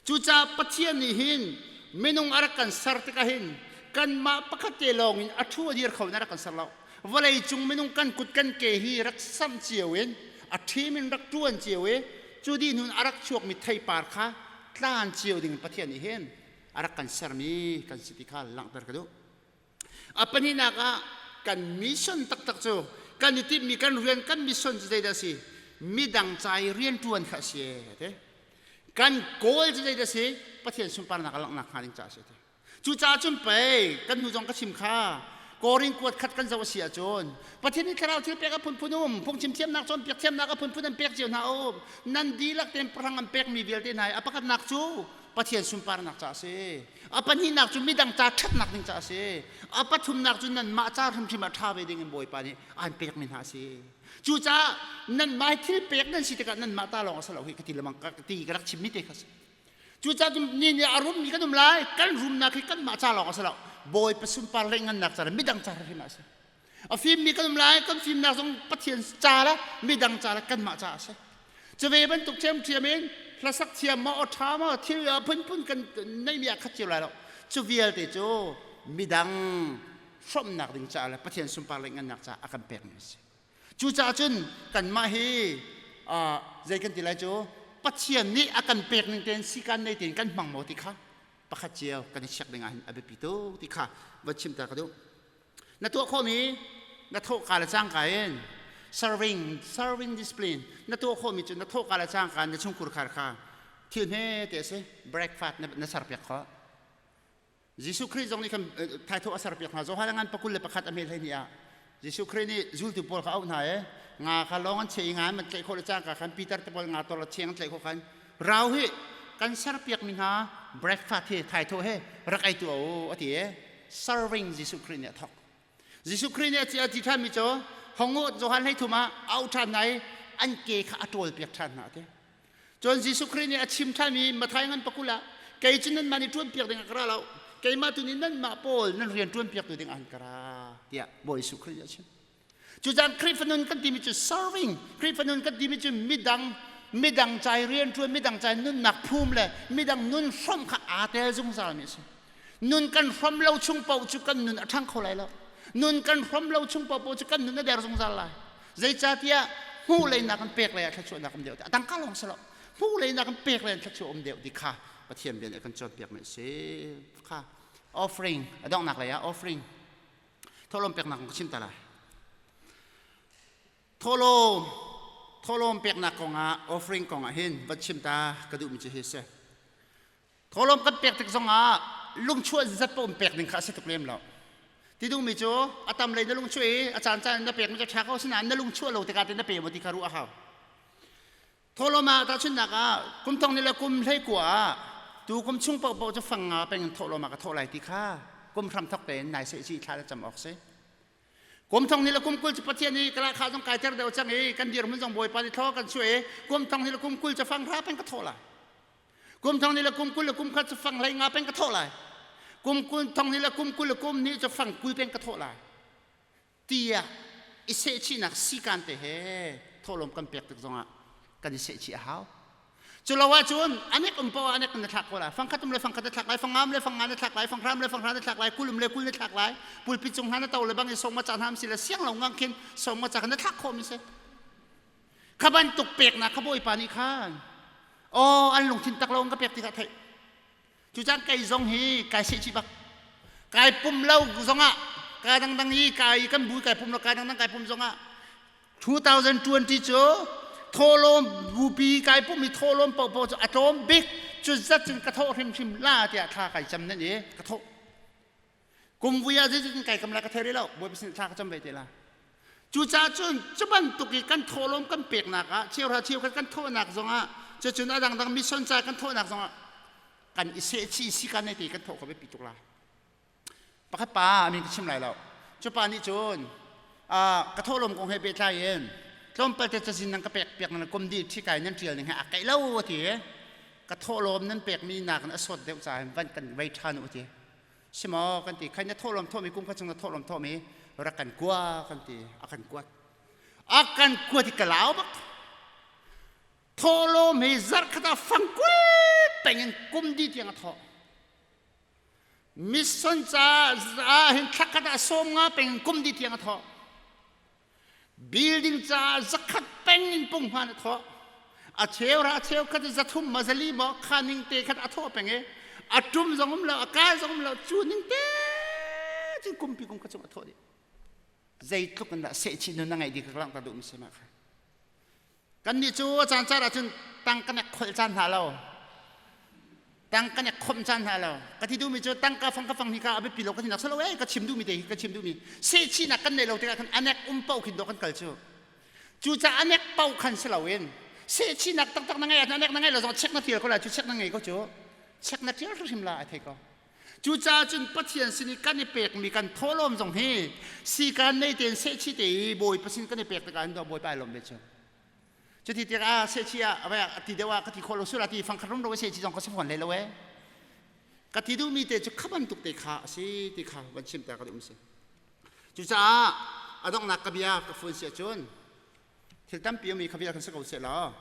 Cucaah Pathian nih hin minung a rak kan ser tikah hin kanmah pakhat te lawng in a ṭhu a dir kho in a rak kan ser lo. Vawlei cung minung kan kut kan ke hi rak samh cio in a ṭhim in rak ṭuan cio i cu dih hnu in a rak chuakmi theipar kha tlan cio ding Pathian nih hin a rak kan sermi kan si ti kha langhter ka duh. A pahnihnak ah kan mission taktak cu kan i timhmi kan rian kan mission cu zeidah a si? Midang ca i rianṭuan kha a si te. Kan goal cu zeidah a si? Pathian sunparnak a langhnak hnga ding caah a si te. Cucaah cun pei kan hnu zong ka chim kha Korin kuat khat kan zoh a si ahcun Pathian nih thlarau thil pek a phunphun um phungchim thiamnak cawnpiak thiamnak a phunphun an pek cio hna um nan dihlak tein pahrang an pekmi vialte hna i a pakhatnak cu Pathian sunparnak caah a si. A pahnihnak cu midang ca ṭhatnak ding caah a si. A pathumnak cu nanmah ca hrimhrim ah ṭha ve ding in Bawipa nih aan pekmi hna a si. Cucaah nanmah hi thil pek nan si tikah nanmah ta lawng a si lo hi ka ti lemang ka ti ka rak chimmi te kha si. Cucaah ni nih a rummi kan um lai, kan rumnak hi kanmah ca lawng a si lo. Bawipa sunpar le ngannak ca le midang ca hrimhrim ah a si. A fimmi kan um lai, kan fimnak zong Pathian ca le midang ca le kanmah ca a si. Cu ve bantuk ṭhiamṭhiam in hlasak thiam maw, aw ṭha maw, thil phunphun kan neihmi ah khat cio lai lo. Cu vialte cu midang hrawmhnak ding caah le Pathian sunpar le ngannak caah a kan pekmi a si. Cucaah cun kanmah hi zei kan ti lai cu Pathian nih a kan pek ning tein sikan nei tein kan hmang maw ti kha pakhat cio kan i check ding ah hin a biapi tuk ti kha va chim ta ka duh. Na tuah khawhmi na thawhka le cangka in serving serving discipline na tuah khawhmi cu na thawhka le cangka na chungkhur khar kha thil hme te a si breakfast na serpiak khawh. Jesuh Khrih zong nih khan thaithawh a serpiak hna. Johan ngan pakul le pakhat a hmel hlei ni ah Jesuh Khrih nih zultu pawl kha auh hna i nga kha lawng an che i nga an tlaih khawh le cangka khan Peter te pawl nga tol a cheng an tlaih khawh khan rau hi kan serpiak mi hna breakfast hi thaithawh he rak ei tu o a ti i serving Jesuh Khrih nih a thawk. Jesuh Khrih nih a ti ṭhanmi cu hongu Johan 13 ah a auh ṭhan hna i an ke kha a ṭawlpiak ṭhan hna a ti. Cun Jesuh Khrih nih a chim ṭhanmi Matthai ngan pakul ah kei cu nanmah nih ṭuanpiak ding ah ka ra lo keimah tu nih nanmah pawl nan rian ṭuanpiaktu ding ah an ka ra tiah Bawi Jesuh Khrih nih a chim. Cucaah Khrihfa nun kan timi cu serving, Khrihfa nun kan timi cu midang midang ca i rianṭuan, midang ca i nunnak phum le midang nun hrawmh kha aa tel zungzalmi a si. Nun kan hrawm lo chung paoh cu kan nun a ṭhang kho lai lo. Nun kan hrawm lo chung paoh cu kan nun a der zungzal lai. Zeicahtiah hmuh lei nakin pek lei ah thluachuahnak um deuh. A tangka lawng si lo. Hmuh lei nakin pek lei in thluachuah um deuh ti kha Pathian bia nih a kan cawnpiakmi a si. Kha offering a donghnak lei ah offering Thawhlawm peknak kong ka chim ta lai. Thawhlawm thawhlawm peknak kongah offering kongah hin va chim ta ka duhmi cu hi si. Thawhlawm kan pek tik zongah lungchuah zat paoh pek ding kha a si tuk lem lo. Ti duhmi cu a tam lei na lungchuah i a caan caan na pekmi cu ṭha ko sinain na lungchuah lo tikah na pe maw ti kha ruah a hau. Thawhlawm ah tahchunhnak ah kum thong ni le kum 19 ah tu kum chung paohpaoh cu fang nga peng in thawhlawm ah ka thawh lai ti kha kum hram thok tein nai seh ci thla le cam awk si. Kum thong ni le kum 20 cu Pathian i kala kha zong kai ter deuh cang i kan dirhmun zong Bawipa nih thlaw kan chuah i kum thong ni le kum 20 cu fang hra peng ka thawh lai. Kum thong ni le kum 20 le kum khat cu fang hlei nga peng ka thawh lai. Kum kul thong ni le kum 20 le kum hnih cu fang 20 peng ka thawh lai. Tiah i sehchihnak sikan te he thawhlawm kan pek tik zongah kan i sehchih a hau. Cu lo ahcun anek um poah anek na thlak ko lai. Fangkhat um le fangkhat na thlak lai, fangam le fanga na thlak lai, fanghram le fanghra na thlak lai, kul um le kul na thlak lai. Pulpit cung hna na to le bang i sawm ca hna si le siang lo ngang khin sawm ca na thlak khawh mi si. Kha bantuk peknak kha Bawipa nih khan aw an lungthin tak lo ka pek ti kha theih. Cucaan kei zong hi kai sehchih bak. Kai pum lo zongah ka dangdang i kai kan bu kai pum lo ka dangdang kai pum zongah 2020 cu thawhlawm bupi kai pum i thawhlawm paohpaoh cu a tlawm bik cu zat cun ka thawh hrimhrim la tiah thla kai cam nan i ka thawh. Kum vui ah zeitin kai kam la ka thei rih lo Bawipa sin thla ka cam ve te la. Cucaah cun cu bantuk i kan thawhlawm kan peknak ah cheuhra cheukhat kan thawhnak zongah cucun a dangdang mission ca kan thawhnak zongah kan i sehchih si kan ti kan thawh kho biapi tuk lai. Pakhat pa a min ka chim lai lo. Cu pa nih cun ka thawhlawm kong he pehtlai in tlawmpal te cazin nan ka pek piak nan kum di thi kai nan ṭial ning he a kaih lo a ti. Ka thawhlawm nan pekmi nakin a sawt deuh caah van kan vei ṭhan u ti. Si maw kan ti. Khai na thawhlawm thawhmi kum khat chung na thawhlawm thawhmi rak kan kua kan ti. A kan kuat. A kan kuat i ka lau bak. Thawhlawm hi zarh khat ah fang 20 peng in kum di tiang a thawh. Mission ca ah hin thla khat ah 50 peng in kum di tiang a thawh. Building caah 100 peng in punghman a thawh. A cheu ra a cheu khat 300 ma 400 maw kha ning te khat a thawh peng i a tum zong um lo a kai zong um lo cu ning te cun kumpi kum kha chung a thawh dih. Zeitluk in dah sehchih nun a ngeih di ka langhter duh mi si ma kha. Kannih cu a caan caan ahcun tang kan i kholh caan hna lo. Tang kan i khomh caan hna lo. Ka ti duhmi cu tangka fang ka fang hi ka a biapi lo ka ti nak salo eh ka chim duhmi te hi ka chim duhmi sehchihnak kan nei lo tikah khan anek um paoh khin dawh kan kal cu. Cucaah anek paoh khan si loin sehchihnak taktak na ngei ahcun anek na ngei lo zong check na tial ko lai cu check na ngei ko cu. Check na tial hrimhrim la ai thei ko. Cucaah cun Pathian sin i kan i pekmi kan thawhlawm zong hi sikan nei tein sehchih te i Bawipa sin kan i pek tikah hin Bawipa ai lawm ve cu. Cuti tikah sehchih ah a ti deuh ah ka ti khawh lo sura ti fangkhat rum ro sehchih zong ka si fawn hlei lo ee. Ka ti duhmi te cu kha bantuk te kha a si ti kha van chim ta ka duh mi si. Cucaah a donghnak ka bia ka fun si ahcun thil tampi um i kha bia kan si ko seh law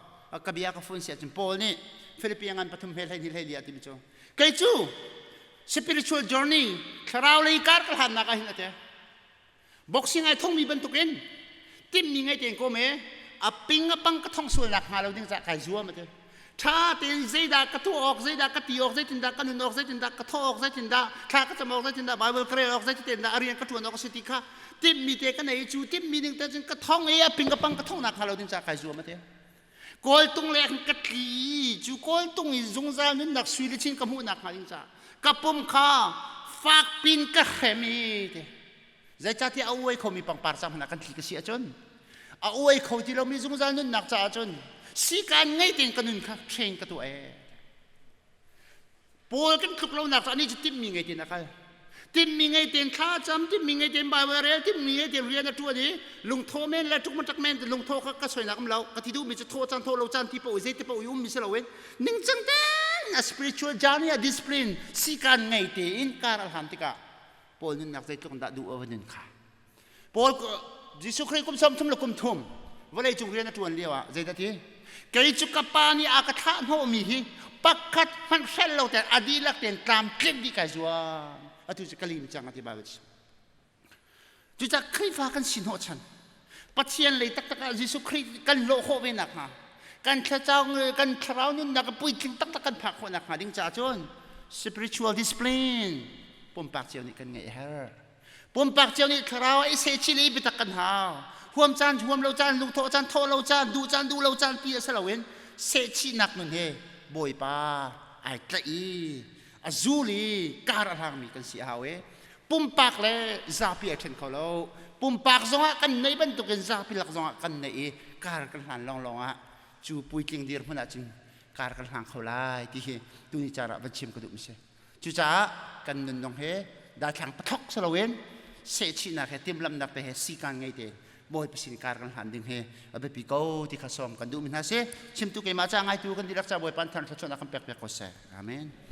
ka bia ka fun si ahcun Paul nih Philippi ngan pathum he 12 12 a timi cu kei cu spiritual journey thlarau lei kar ka hlannak ah hin a ti boxing ai thongmi bantukin timmi ngei tein kom e a ping a pang ka thong sual nak hnga lo ding ca kai zuam a ti ṭha tein zeidah ka tuah awk zeidah ka ti awk zeitindah ka nun awk zeitindah ka thawh awk zeitindah thla ka cam awk zeitindah Bible ka rel awk zeitindah a rian ka ṭuan awk a si ti kha timhmi te ka nei cu timhmi ning te cun ka thong i a ping ka pang ka thong nak hnga lo ding ca kai zuam a ti kawltung le ka tli cu kawltung i zungzal nunnak sui le chin ka hmuh nak hnga ding ca ka pum kha fak pin ka hrem i ti zeicahtiah a uai khomi pangpar ca hmanh ah kan tli ka si ahcun a uai kho ti lomi zungzal nunnak caah cun sikaan ngei tein ka nun kha train ka tuah ee Paul kan tluk lonak cu anih cu timhmi ngei tein a kal timhmi ngei tein thla cam timhmi ngei tein Bible rel timhmi ngei tein rian a ṭuan i lungtho men le ṭukmaṭak men lungtho kha ka soinak um lo ka ti duhmi cu thaw caan thaw lo caan ti paoh zei te paoh i ummi si loin ningcang tein a spiritual journey a discipline sikaan ngei tein kar a hlan tikah Paul nunnak zeitluk in dah duh a va nun kha Paul Jesuh Khrih kum 30 le kum thum vawlei cung rian a ṭuan lio ah zeidah ti kei cu ka pa nih a ka thlah hnawhmi hi pakhat hmanh hrel lo tein a dihlak tein tlamtlinh dih kai zuam atu cu ka lim cang a ti Bible chim cucaah Khrihfa kan si hnawh chan Pathian lei taktak ah Jesuh Khrih kan lawh khawh ve nakhnga kan thlacau kan thlarau nunnak puitling taktak kan phak khawh nakhnga ding caah cun spiritual discipline pumpak cio nih kan ngeih a herh Pumpak cio nih thlarau ah i sehchih le i biatak kan hau. Huam caan, huam lo caan, lungthawh caan, thawh lo caan, duh caan, duh lo caan ti a si loin sehchihnak nun he Bawipa ai tlaih i a zul i kar a hlangmi kan si a hau i pumpak le zapi ai ṭhen kho lo. Pumpak zongah kan neih bantukin zapi lak zongah kan neih i kar kan hlan lawnglawng ah cu puitling dirhmun ahcun kar kan hlang kho lai ti hi tuni caan ah van chim ka duh mi si. Cucaah kan nunning he daithlang pathok si loin sehchihnak he timhlamhnak te he sikaan ngei te Bawipa sin kar kan hlan ding hi a biapi ko ti kha sawm kan duhmi hna si. Chimtu keimah ca ngaitu kan dihlak ca Bawipa an thar thluachuahnak kan pek piak ko seh. Amen.